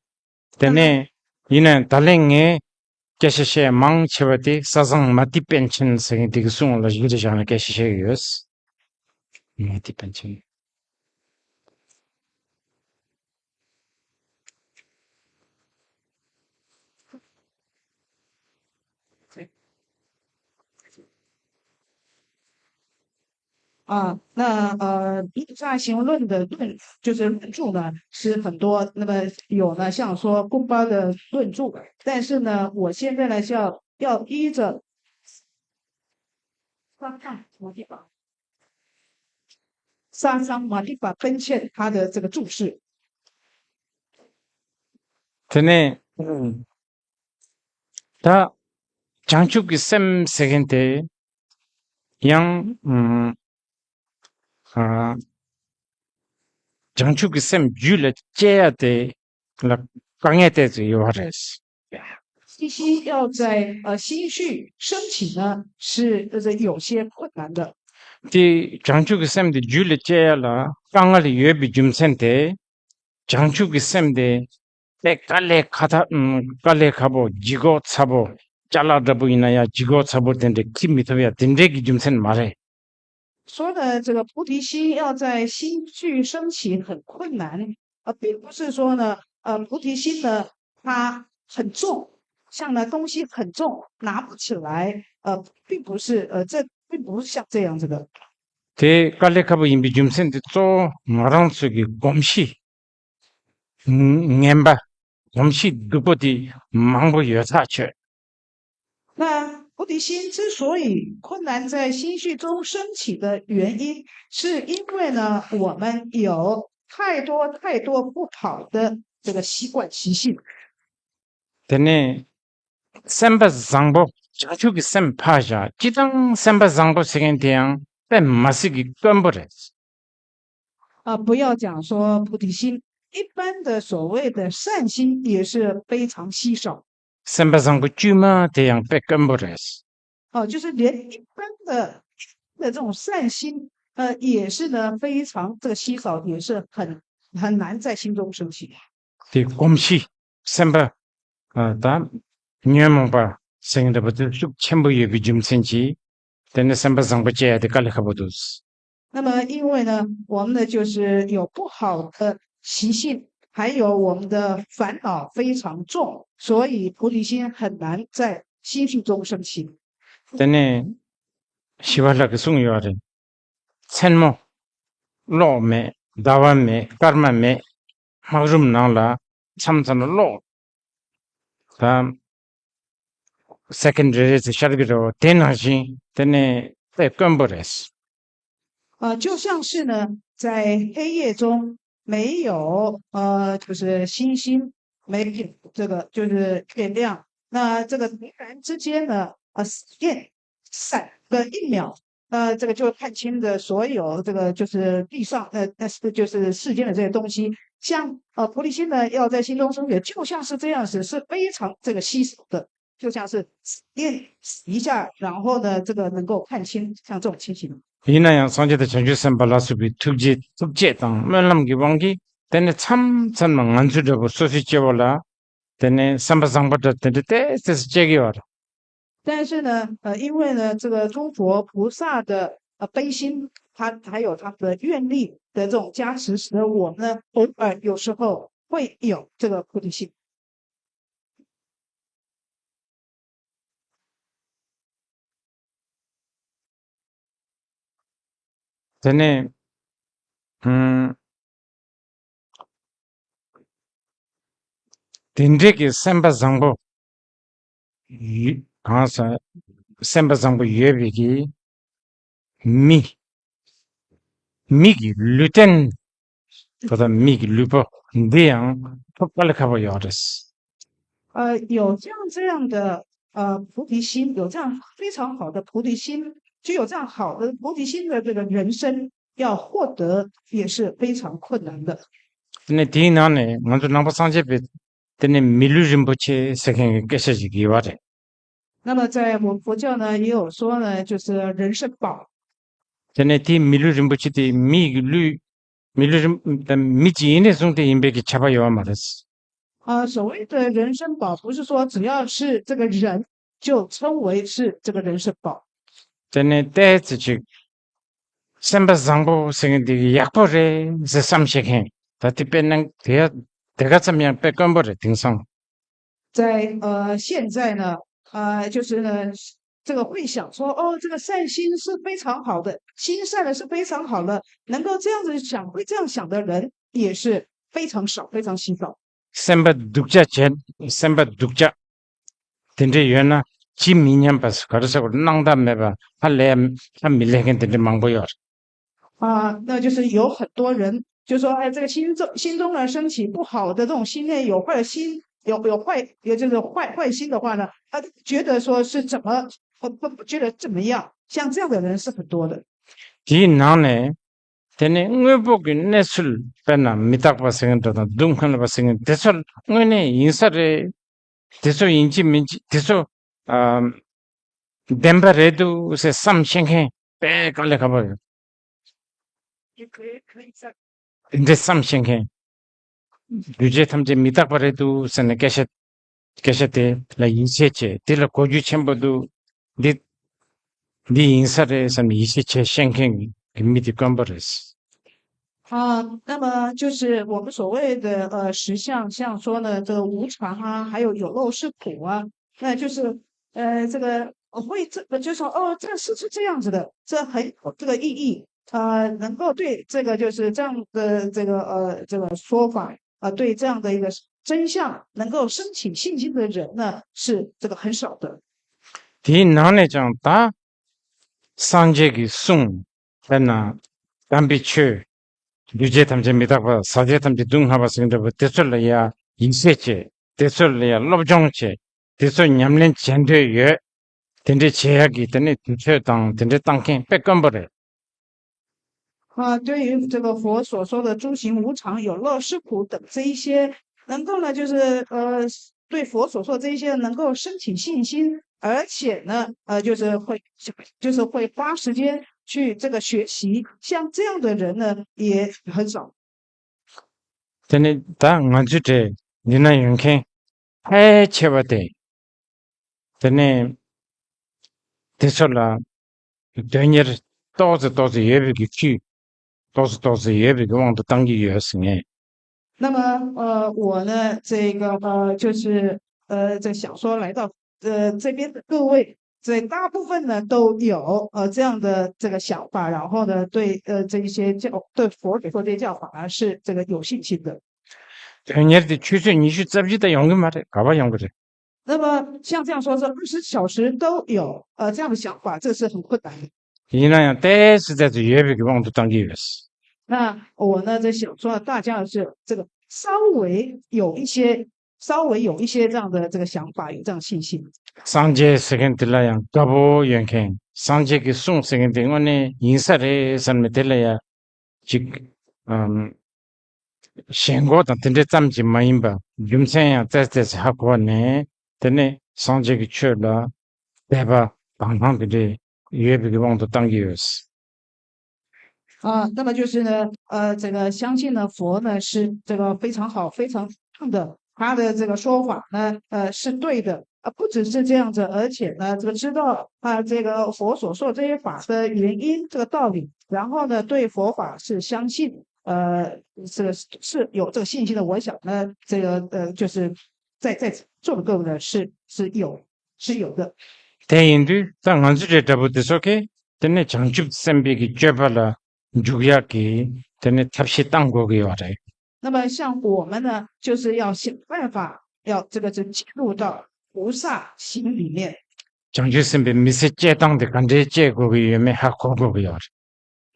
དེ་ནས་ཡིན་ནའང་ད་ལན་ངས་སྐད་ཆ་བཤད་མང་ཆེ་བ་དེ་ས་བཟང་མ་ཏི་པཎ་ཆེན་ཟེར་མཁན་དེ་གི་གསུང་ལ་གཞི་རེ་བཞག་ནས་སྐད་ཆ་བཤད་ཀྱི་ཡོད། མ་ཏི་པཎ་ཆེན།啊，那呃，《菩萨行论》的论就是论著呢，是很多。那么有呢，像说公巴的论著，但是呢，我现在呢是要要依着 ས་བཟང་མ་ཏི་པ་པཎ་ཆེན་他的这个注释。 དེ་ནས་ད་བྱང་ཆུབ་ཀྱི་སེམས་ཟེར་མཁན་དེ་ཡང་ཨ་བྱང་ཆུབ་ཀྱི་སེམས་རྒྱུད་ལ་སྐྱེ་ཡ་དེ་ལ་དཀའ་ངལ་ཏོག་ཙམ་ཡོད་པ་རེད། 信心要在呃心绪升起呢，是呃有些困难的。 དེ་བྱང་ཆུབ་ཀྱི་སེམས་དེ་རྒྱུད་ལ་སྐྱེ་ཡ་ལ་དཀའ་ངལ་ཡོད་པའི་རྒྱུ་མཚན་དེ། བྱང་ཆུབ་ཀྱི་སེམས་དེ་དཔེ་དཀའ་ལས་ཁག་ཐག་དཀའ་ལས་ཁག་པོ་ལྗིད་ཁོག་ཚ་པོ། ཅ་ལག་འདྲ་པོ་ཡིན་ན་ཡང་ལྗིད་ཁོག་ཚ་པོ་དེ་འདྲ་འཁྱེར་མི་ཐུབ་ཡ་དེ་འདྲའི་གི་རྒྱུ་མཚན་མ་རེད། 说呢，这个菩提心要在心绪升起很困难，呃，并不是说呢，呃，菩提心呢，它很重，像呢东西很重，拿不起来，呃，并不是，呃，这并不是像这样子的。 དེ་དཀའ་ལས་ཁག་པོ་ཡིན་པའི་རྒྱུ་མཚན་དེ་གཙོ་བོ་ང་རང་ཚོའི་གི་གོམས་གཤིས་ངན་པ། གོམས་གཤིས་སྡུག་པོ་དེ་མང་པོ་ཡོད་ཐག་ཆོད། 那菩提心之所以困难在心绪中升起的原因，是因为呢，我们有太多太多不好的这个习惯习性。 དེ་ནས་སེམས་པ་བཟང་པོ། བྱང་ཆུབ་ཀྱི་སེམས་ཕར་བཞག་སྤྱིར་བཏང་སེམས་པ་བཟང་པོ་ཟེར་མཁན་དེ་ཡང་དཔེ་མ་སྲིད་ཀྱི་དཀོན་པོ་རེད། 啊，不要讲说菩提心，一般的所谓的善心也是非常稀少。 སེམས་པ་བཟང་པོ་དཀྱུས་མ་དེ་ཡང་དཔེ་དཀོན་པོ་རེད། 哦，就是连一般的的这种善心，呃，也是呢非常这个稀少，也是很很难在心中升起。 དེ་གོམས་གཤིས་སེམས་པ་ད་ཉོན་མོངས་པ་ཟེར་མཁན་འདྲ་པོ་དེ་ཤུགས་ཆེན་པོ་ཡོད་པའི་རྒྱུ་མཚན་གྱིས་དེ་ནི་སེམས་པ་བཟང་པོ་སྐྱེ་ཡ་དེ་དཀའ་ལས་ཁག་པོ་འདུག 那么，因为呢，我们呢就是有不好的习性，还有我们的烦恼非常重，所以菩提心很难在心绪中升起。 དེ་ནས་ཞི་བ་ལྷ་གིས་གསུངས་ཡོད་རེད། མཚན་མོ་གློག་མེད། ཟླ་བ་མེད། སྐར་མ་མེད། སྨག་རུམ་ནང་ལ་མཚམས་མཚམས་ལ་གློག་ད་སེ་ཀན་རེ་རེ་ཙམ་ཤར་གྱི་རེད། དེ་ནང་བཞིན་དེ་ནས་དཔེ་དཀོན་པོ་རེད། 呃，就像是呢，在黑夜中没有呃，就是星星，没有这个就是月亮，那这个突然之间呢，呃，闪电闪个一秒，那这个就看清的所有这个就是地上呃，那是就是世间的这些东西，像呃菩提心呢，要在心中升起，就像是这样子，是非常这个稀少的。 就像是念一下，然后呢，这个能够看清，像这种情形。 ཡིན་ན་ཡང་སངས་རྒྱས་དང་བྱང་ཆུབ་སེམས་དཔའ་ལ་སོགས་པའི་ཐུགས་རྗེ་ཐུགས་བསྐྱེད་དང་སྨོན་ལམ་གྱི་དབང་གིས་དེ་ནི་མཚམས་མཚམས་ལ་ང་ཚོའི་འདྲ་པོ་སོ་སོའི་སྐྱེ་བོ་ལ་དེ་ནི་སེམས་པ་བཟང་པོ་འདྲ་དེ་འདྲ་ཏོག་ཙམ་སྐྱེ་གི་ཡོད་རེད། 但是呢，呃，因为呢，这个诸佛菩萨的呃悲心，他还有他的愿力的这种加持，使得我们呢，偶尔有时候会有这个菩提心。 དེ་ནས་ ཨུམ། དེ་འདྲའི་གི་སེམས་པ་བཟང་པོ་ཡོད། གང་ཟག་སེམས་པ་བཟང་པོ་ཡོད་པའི་གི་མི། མི་གི་ལུས་རྟེན། ད་ལྟ་མི་གི་ལུས་པོ་འདི་ཡང་ཐོབ་དཀའ་ལས་ཁག་པོ་ཡོད་རེད། 呃，有这样这样的呃菩提心，有这样非常好的菩提心，具有这样好的菩提心的这个人生，要获得也是非常困难的。 དེ་ནས་དེའི་ནང་ནས་ང་ཚོ་ནང་པ་སངས་རྒྱས་པའི་དེ་ནས་མི་ལུས་རིན་པོ་ཆེ་ཟེར་མཁན་གྱི་སྐད་ཆ་ཞིག་ཡོད་པ་རེད། 那么在我们佛教呢，也有说呢，就是人生宝。 དེ་ནས་དེའི་མི་ལུས་རིན་པོ་ཆེ་དེ་མི་ཡི་ལུས། མི་ལུས་རིན་མི་གཅིག་ཡིན་ནས་བཟུང་སྟེ་ཡིན་པའི་གི་ཁྱབ་པ་ཡོད་པ་མ་རེད། 啊，所谓的人生宝，不是说只要是这个人就称为是这个人生宝。 དེ་ནས་ཏོག་ཙམ་ཅིག་སེམས་པ་བཟང་པོ་ཟེར་མཁན་དེ་ཡག་པོ་རེད་ཟེར་བསམ་ཤེས་མཁན་ད་དེ་དཔེ་ནང་དེ་དེ་ག་ཙམ་ཡང་དཔེ་དཀོན་པོ་རེད། དེང་སང་在呃现在呢，呃，就是呢，这个会想说，哦，这个善心是非常好的，心善的是非常好的，能够这样子想，会这样想的人也是非常少，非常稀少。 སེམས་པ་སྡུག་ཅག་བྱས། སེམས་པ་སྡུག་ཅག་དེ་འདྲ་ཡོད་ན་ཅི་མི་སྙམ་པ་ག་རེ་ཟེར་དགོས། སྣང་དག་མེད་པ་ཧ་ལས་ཧ་མི་ལས་མཁན་དེ་འདྲ་མང་པོ་ཡོད་རེད། 啊，那就是有很多人就说，哎，这个心中心中呢升起不好的这种心念，有坏的心，有有坏，也就是坏坏心的话呢，他觉得说是怎么不不不觉得怎么样，像这样的人是很多的。 དེའི་ནང་ནས་དེ་ནས་དངོས་པོ་གི་གནས་ཚུལ་དཔེར་ན་མི་རྟག་པ་ཟེར་མཁན་འདྲ་དང་སྡུག་བསྔལ་བ་ཟེར་མཁན་དེ་ཚོ་དངོས་གནས་ཡིན་ས་རེད། དེ་ཚོ་ཡིན་གཅིག་མིན་གཅིག་དེ་ཚོ་ཨ་བདེན་པ་རེད་འདུག་ཟེར་བསམ་ཤེས་མཁན་དཔེ་དཀའ་ལས་ཁག་པོ་རེད། དེ་འདྲའི་བསམ་ཤེས་མཁན། འདུས་བྱས་ཐམས་ཅད་མི་རྟག་པ་རེད་འདུག་ཟེར་ནས་སྐད་ཆ་སྐད་ཆ་དེ་ལ་ཡིད་ཆེས་བྱེད། དེ་ལ་གོ་རྒྱུ་ཆེན་པོ་འདུག་འདི་འདི་ཡིན་ས་རེད་བསམ་ནས་ཡིད་ཆེས་བྱེད་ཤེས་མཁན་གྱི་མི་དེ་དཀོན་པོ་རེད། 啊，那么就是我们所谓的呃实相，像说呢这个无常啊，还有有漏是苦啊，那就是呃这个会这就说哦，这是是这样子的，这很有这个意义，呃，能够对这个就是这样的这个呃这个说法啊，对这样的一个真相能够升起信心的人呢，是这个很少的。 དེའི་ནང་ནས་ཀྱང་ད་སངས་རྒྱས་ཀྱི་གསུང་དཔེར་ན་དམ་པའི་ཆོས། འདུས་བྱས་ཐམས་ཅད་མི་རྟག་པ། ཟག་བཅས་ཐམས་ཅད་སྡུག་བསྔལ་བ་ཟེར་འདྲ་པོ་དེ་ཚོ་ལ་ཡ་ཡིད་ཆེས་བྱེད། དེ་ཚོ་ལ་ཡ་སློབ་སྦྱོང་བྱེད། དེ་ཚོ་ཉམས་ལེན་བྱེད་འདོད་ཡོད། དེ་འདྲའི་བྱེད་ཡག་གི་དེ་ནས་དུས་ཚོད་དང་དེ་འདྲའི་བཏང་མཁན་དཔེ་དཀོན་པོ་རེད། 啊，对于这个佛所说的诸行无常、有乐是苦等这一些，能够呢，就是呃，对佛所说这一些能够升起信心，而且呢，呃，就是会就是会花时间去这个学习，像这样的人呢也很少。 དེ་ནས་ད་ང་ཚོའི་གྲས་འདི་ན་ཡོད་མཁན་ཕལ་ཆེ་བ་དེ། དེ་ནས་དེ་ཚོ་ལ་དོན་གཉེར་ཏོག་ཙེ་ཏོག་ཙེ་ཡོད་པའི་གི་ཁྱུ། ཏོག་ཙེ་ཏོག་ཙེ་ཡོད་པའི་གི་དབང་དུ་བཏང་གི་ཡོད་ཟེར་ངས། 那么呃，我呢，这个呃，就是呃，在想说来到呃这边的各位，这大部分呢都有呃这样的这个想法，然后呢，对呃这一些教对佛陀的教法呢是这个有信心的。 དོན་གཉེར་དེ་ཆུ་ཚོད་ཉི་ཤུ་རྩ་བཞི་དང་ཡོང་གི་མ་རེད། ག་པར་ཡོང་གི་རེད། 那么像这样说是二十小时都有呃这样的想法，这是很困难的。 ཡིན་ན་ཡང་ཏོག་ཙམ་ཏོག་ཙམ་ཡོད་པའི་གི་དབང་དུ་བཏང་གི་ཡོད། 那我呢在想说，大家是这个稍微有一些，稍微有一些这样的这个想法，有这样信心。 སངས་རྒྱས་ཟེར་མཁན་དེ་ལ་ཡང་དགའ་པོ་ཡོད་མཁན། སངས་རྒྱས་ཀྱི་གསུང་ཟེར་མཁན་དེ་དངོས་གནས་ཡིན་ས་རེད་བསམ་ནས་དེ་ལ་ཡང་ཅིག་ཨམ། ཞེན་ཁོག་དང་དེ་འདྲ་ཙམ་གྱིས་མ་ཡིན་པ་རྒྱུ་མཚན་ཡང་ཏོག་ཙམ་ཧ་གོ་བ་ནས་དེ་ནས་སངས་རྒྱས་ཀྱི་ཆོས་ལ་དད་པ་དང་དང་དེ་འདྲ་ཡོད་པའི་གི་དབང་དུ་བཏང་གི་ཡོད། 啊，那么就是呢，呃，这个相信呢，佛呢是这个非常好、非常棒的，他的这个说法呢，呃，是对的。啊，不只是这样子，而且呢，这个知道啊，这个佛所说这些法的原因、这个道理，然后呢，对佛法是相信，呃，这个是是有这个信心的。我想呢，这个呃，就是在在座的各位呢，是是有是有的。 དེ་ཡིན་དུས་ད་ང་ཚོ་འདྲ་འདྲ་པོ་དེ་ཚོ་གིས་དེ་ནས་བྱང་ཆུབ་སེམས་དཔའི་གི་སྤྱོད་པ་ལ་ འཇུག་ཡག་གི་དེ་ནི་ཐབས་ཤེས་བཏང་དགོས་ཀྱི་ཡོད་རེད། 那么像我们呢，就是要想办法，要这个是进入到菩萨心里面。 བྱང་ཆུབ་སེམས་དཔའི་མི་ཚེ་སྐྱེལ་སྟངས་དེ་ག་འདྲའི་སྐྱེལ་དགོས་ཀྱི་ཡོད་མེད་ཧ་གོ་དགོས་ཀྱི་ཡོད་རེད།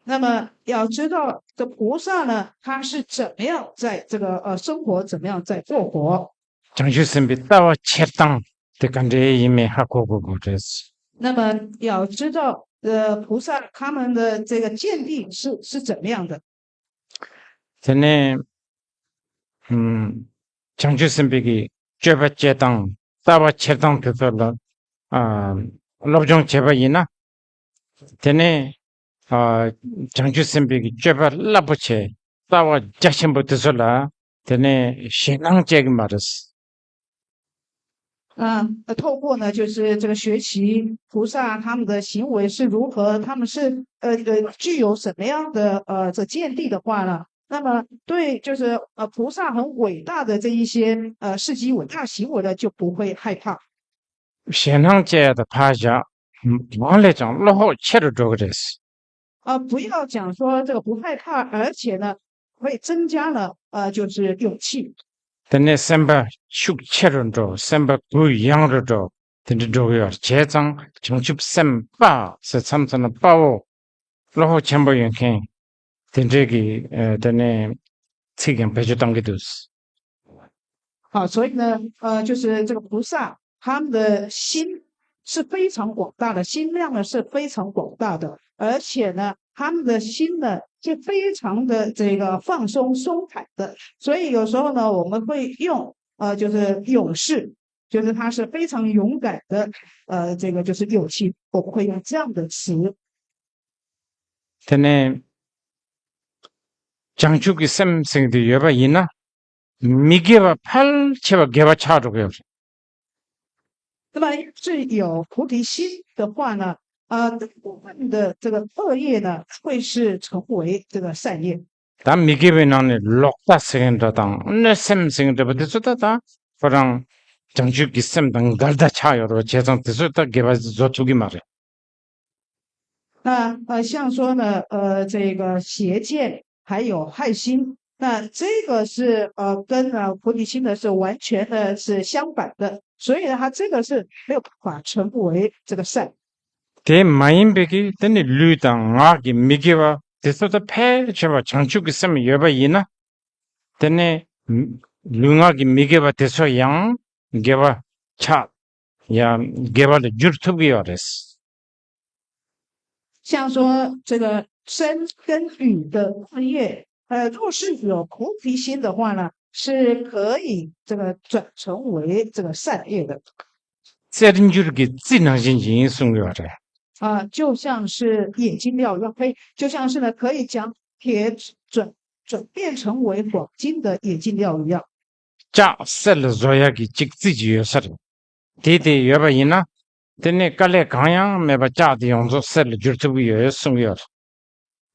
那么要知道这菩萨呢，他是怎么样在这个呃生活，怎么样在过活。 བྱང་ཆུབ་སེམས་དཔའི་ལྟ་བ་འཁྱེར་སྟངས་དེ་ག་འདྲའི་ཡིན་མིན་ཧ་གོ་དགོས་དགོས་རེད། 那么要知道，呃，菩萨他们的这个见地是是怎么样的。 དེ་ནས་ཨམ། བྱང་ཆུབ་སེམས་དཔའི་གི་སྤྱོད་པ་སྤྱད་སྟངས་ལྟ་བ་འཁྱེར་སྟངས་དེ་ཚོ་ལ་ཨ། སློབ་སྦྱོང་བྱས་པ་ཡིན་ན། དེ་ནས་ཨ། བྱང་ཆུབ་སེམས་དཔའི་གི་སྤྱོད་པ་རླབས་པོ་ཆེ་ལྟ་བ་རྒྱ་ཆེན་པོ་དེ་ཚོ་ལ་དེ་ནས་ཞེད་སྣང་སྐྱེ་གི་མ་རེད། 啊，呃透过呢，就是这个学习菩萨他们的行为是如何，他们是呃呃具有什么样的呃这见地的话呢，那么对就是呃菩萨很伟大的这一些呃事迹伟大行为呢，就不会害怕。 ཞེད་སྣང་སྐྱེ་ཡ་དང་ཕར་བཞག་གང་ལས་ཀྱང་བློ་ཁོག་ཆེ་རུ་འགྲོ་གི་རེད། 啊，不要讲说这个不害怕，而且呢，会增加了呃就是勇气。 དེ་ནས་སེམས་པ་ཤུགས་ཆེ་རུ་འགྲོ། སེམས་པ་གུ་ཡངས་རུ་འགྲོ། དེ་འདྲ་འགྲོ་གི་ཡོད། བྱས་ཙང་བྱང་ཆུབ་སེམས་དཔའ་ཟེར་མཚམས་མཚམས་ན་དཔའ་བོ་བློ་ཁོག་ཆེན་པོ་ཡོད་མཁན་དེ་འདྲའི་གི་ཨ། དེ་ནས་ཚིག་ཀྱང་བེད་སྤྱོད་གཏང་གི་འདུག 好，所以呢，呃，就是这个菩萨，他们的心是非常广大的，心量呢是非常广大的，而且呢，他们的心呢是非常的这个放松松坦的，所以有时候呢，我们会用呃，就是勇士，就是他是非常勇敢的，呃，这个就是勇气，我们会用这样的词。 དེ་ནས་བྱང་ཆུབ་ཀྱི་སེམས་ཟེར་དེ་ཡོད་པ་ཡིན་ན། མི་དགེ་བ་ཕལ་ཆེ་བ་དགེ་བ་ཆགས་འགྲོ་གི་ཡོད་རེད། 那么是有菩提心的话呢，呃，大部分的这个恶业呢，会是成为这个善业。 ད་མི་དགེ་བའི་ནང་ནས་ལོག་ལྟ་ཟེར་མཁན་འདྲ་དང་གནོད་སེམས་ཟེར་མཁན་འདྲ་པོ་དེ་ཚོ་ད་ད་ཁོ་རང་བྱང་ཆུབ་ཀྱི་སེམས་དང་འགལ་ཟླ་ཆགས་ཡོད་རེད་པ། བྱས་ཙང་དེ་ཚོ་ད་དགེ་བ་བཟོ་ཐུབ་ཀྱི་མ་རེད། 那呃，像说呢，呃，这个邪见还有害心，那这个是呃跟呃菩提心呢是完全的是相反的，所以呢，它这个是没有办法成为这个善。 དེ་མ་ཡིན་པའི་གི་དེ་ནི་ལུས་དང་ངག་གི་མི་དགེ་བ་དེ་ཚོ་ད་ཕལ་ཆེ་བ་བྱང་ཆུབ་ཀྱི་སེམས་ཡོད་པ་ཡིན་ན། དེ་ནས་ལུས་ངག་གི་མི་དགེ་བ་དེ་ཚོ་ཡང་དགེ་བ་ཆགས་ཡང་དགེ་བ་ལ་འགྱུར་ཐུབ་ཀྱི་ཡོད་རེད། 像说这个身跟语的恶业，呃，若是有菩提心的话呢，是可以这个转成为这个善业的。 རྩེར་འགྱུར་གྱི་རྩི་ནང་བཞིན་ཡིན་གསུང་གི་ཡོད་རེད། 啊，就像是冶金料一样，呸，就像是呢，可以将铁转转变成为黄金的冶金料一样。 ལྕགས་གསེར་ལ་བཟོ་ཡག་གི་གཅིག་རྩི་གཅིག་ཡོད་ས་རེད། དེ་དེ་ཡོད་པ་ཡིན་ན། དེ་ནས་དཀའ་ལས་གང་ཡང་མེད་པ་ལྕགས་དེ་ཡོངས་རྫོགས་གསེར་ལ་འགྱུར་ཐུབ་ཀྱི་ཡོད་གསུང་གི་ཡོད་རེད།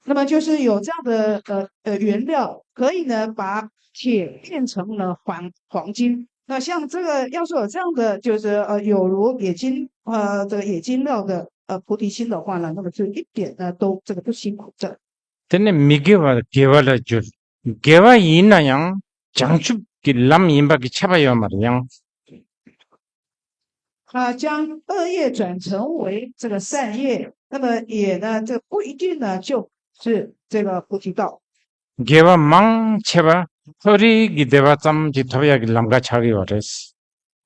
那么就是有这样的呃呃原料，可以呢把铁变成了黄黄金。那像这个，要是有这样的，就是呃有如冶金呃这个冶金料的呃菩提心的话呢，那么就一点呢都这个不辛苦的。 དེ་ནས་མི་དགེ་བ་དགེ་བ་ལ་འགྱུར། དགེ་བ་ཡིན་ན་ཡང་བྱང་ཆུབ་ཀྱི་ལམ་ཡིན་པ་གི་ཁྱབ་པ་ཡོད་མ་རེད་ཡང་། 啊，将恶业转成为这个善业，那么也呢，这不一定呢就是这个菩提道。 དགེ་བ་མང་ཆེ་བ་མཐོ་རིས་ཀྱི་བདེ་བ་ཙམ་གྱིས་ཐོབ་ཡག་གི་ལམ་ཁ་ཆགས་ཀྱི་ཡོད་རེད།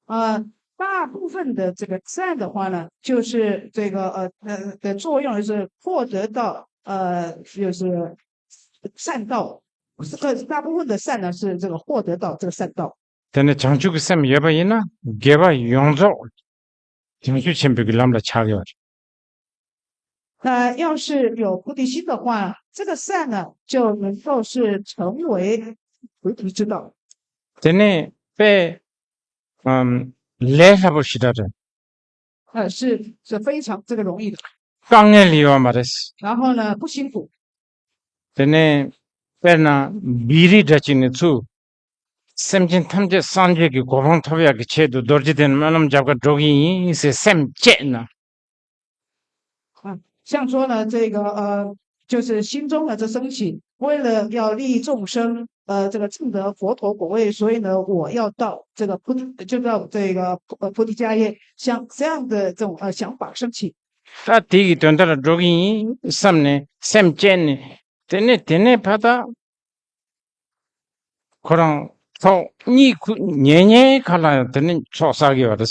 啊，大部分的这个善的话呢，就是这个呃呃的作用就是获得到呃就是善道，这个大部分的善呢是这个获得到这个善道。 དེ་ནས་བྱང་ཆུབ་ཀྱི་སེམས་ཡོད་པ་ཡིན་ན་དགེ་བ་ཡོངས་རྫོགས་བྱང་ཆུབ་ཆེན་པོའི་གི་ལམ་ལ་ཆགས་ཡོད་རེད། 那要是有菩提心的话，这个善呢，就能够是成为菩提之道。 དེ་ནས་དཔེ་ཨམ་ལས་སླ་པོ་ཞེ་དྲག་རེད། 呃，是是非常这个容易的， དཀའ་ངལ་ཡོད་མ་རེད། 然后呢不辛苦。 དེ་ནས་དཔེར་ན་བི་རི་འདྲ་ཅིག་ནས་ཚུར། སེམས་ཅན་ཐམས་ཅད་སངས་རྒྱས་ཀྱི་གོ་འཕང་ཐོབ་ཡག་གི་ཆེད་དུ་རྡོ་རྗེ་གདན་སྨོན་ལམ་རྒྱབ་ཁར་འགྲོ་གི་ཡིན་ཟེར་སེམས་བསྐྱེད་ན། 啊，像说呢，这个呃，就是心中呢，这升起，为了要利益众生，呃，这个证得佛陀果位，所以呢，我要到这个菩提，就到这个呃菩提迦叶，像这样的这种呃想法升起。 ད་དེ་གི་དོན་དག་ལ་འགྲོ་གི་ཡིན་བསམ་ནས་སེམས་བསྐྱེད་ནས། དེ་ནས་དེ་ནས་ཕར་ད་ཁོ་རང་ཚོགས་གཉིད་ཁུག་ཉལ་ཉལ་ཁ་ལ་དེ་ནས་ཚོགས་བསགས་ཡོད་རེད།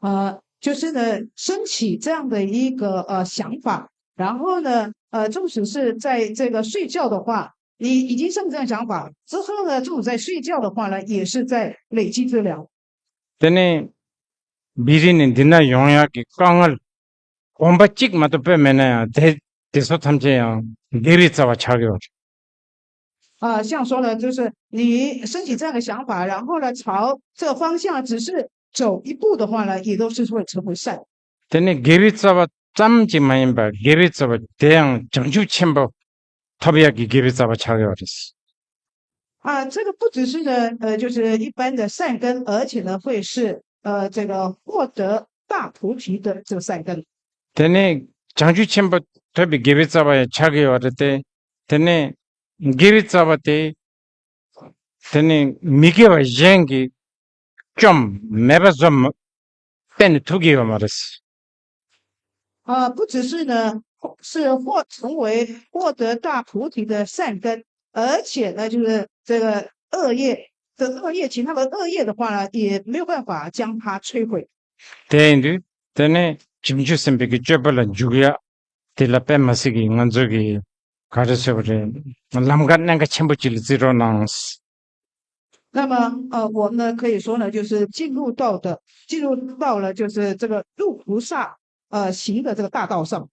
呃，就是呢，升起这样的一个呃想法，然后呢，呃，纵使是在这个睡觉的话，你已经生这样想法之后呢，纵使在睡觉的话呢，也是在累积资粮。 དེ་ནས་བི་རི་ནས་འདི་ན་ཡོང་ཡག་གི་དཀའ་ངལ་གོམ་པ་གཅིག་མ་གཏོགས་སྤོས་མེད་ན་ཡང་དེ་དེ་ཚོ་ཐམས་ཅད་ཡང་དགེ་བའི་རྩ་བ་ཆགས་ཡོད། 啊，像说呢，就是你升起这样的想法，然后呢，朝这个方向只是走一步的话呢，也都是会成为善。 དེ་ནས་དགེ་བའི་རྩ་བ་ཙམ་གྱིས་མ་ཡིན་པར་དགེ་བའི་རྩ་བ་དེ་ཡང་བྱང་ཆུབ་ཆེན་པོ་ཐོབ་ཡག་གི་དགེ་བའི་རྩ་བ་ཆགས་ཡོད་རེད། 啊，这个不只是呢，呃，就是一般的善根，而且呢，会是呃这个获得大菩提的这个善根。 དེ་ནས་བྱང་ཆུབ་ཆེན་པོ་ཐོབ་པའི་དགེ་བའི་རྩ་བ་ཡང་ཆགས་ཡོད་རེད་དེ། དེ་ནས་དགེ་བའི་རྩ་བ་དེ་དེ་ནས་མི་དགེ་བ་གཞན་གྱིས་བཅོམ་མེད་པ་བཟོ་མ་གཏན་ནས་ཐུབ་ཀྱི་ཡོད་མ་རེད། 啊，不只是呢，是获成为获得大菩提的善根，而且呢，就是这个恶业，这恶业，其他的恶业的话呢，也没有办法将它摧毁。 དེ་ཡིན་དུས་དེ་ནས་བྱང་ཆུབ་སེམས་དཔའི་གི་སྤྱོད་པ་ལ་འཇུག་ཡ་དེ་ལ་དཔེ་མ་སྲིད་ཀྱི་ང་ཚོ་གི་ག་རེ་ཟེར་བ་རེད། ལམ་ཁ་གནད་འགག་ཆེན་པོ་ཅིག་ལ་བརྩི་རོགས་གནང་། 那么，呃，我们呢可以说呢，就是进入到的，进入到了就是这个入菩萨呃行的这个大道上。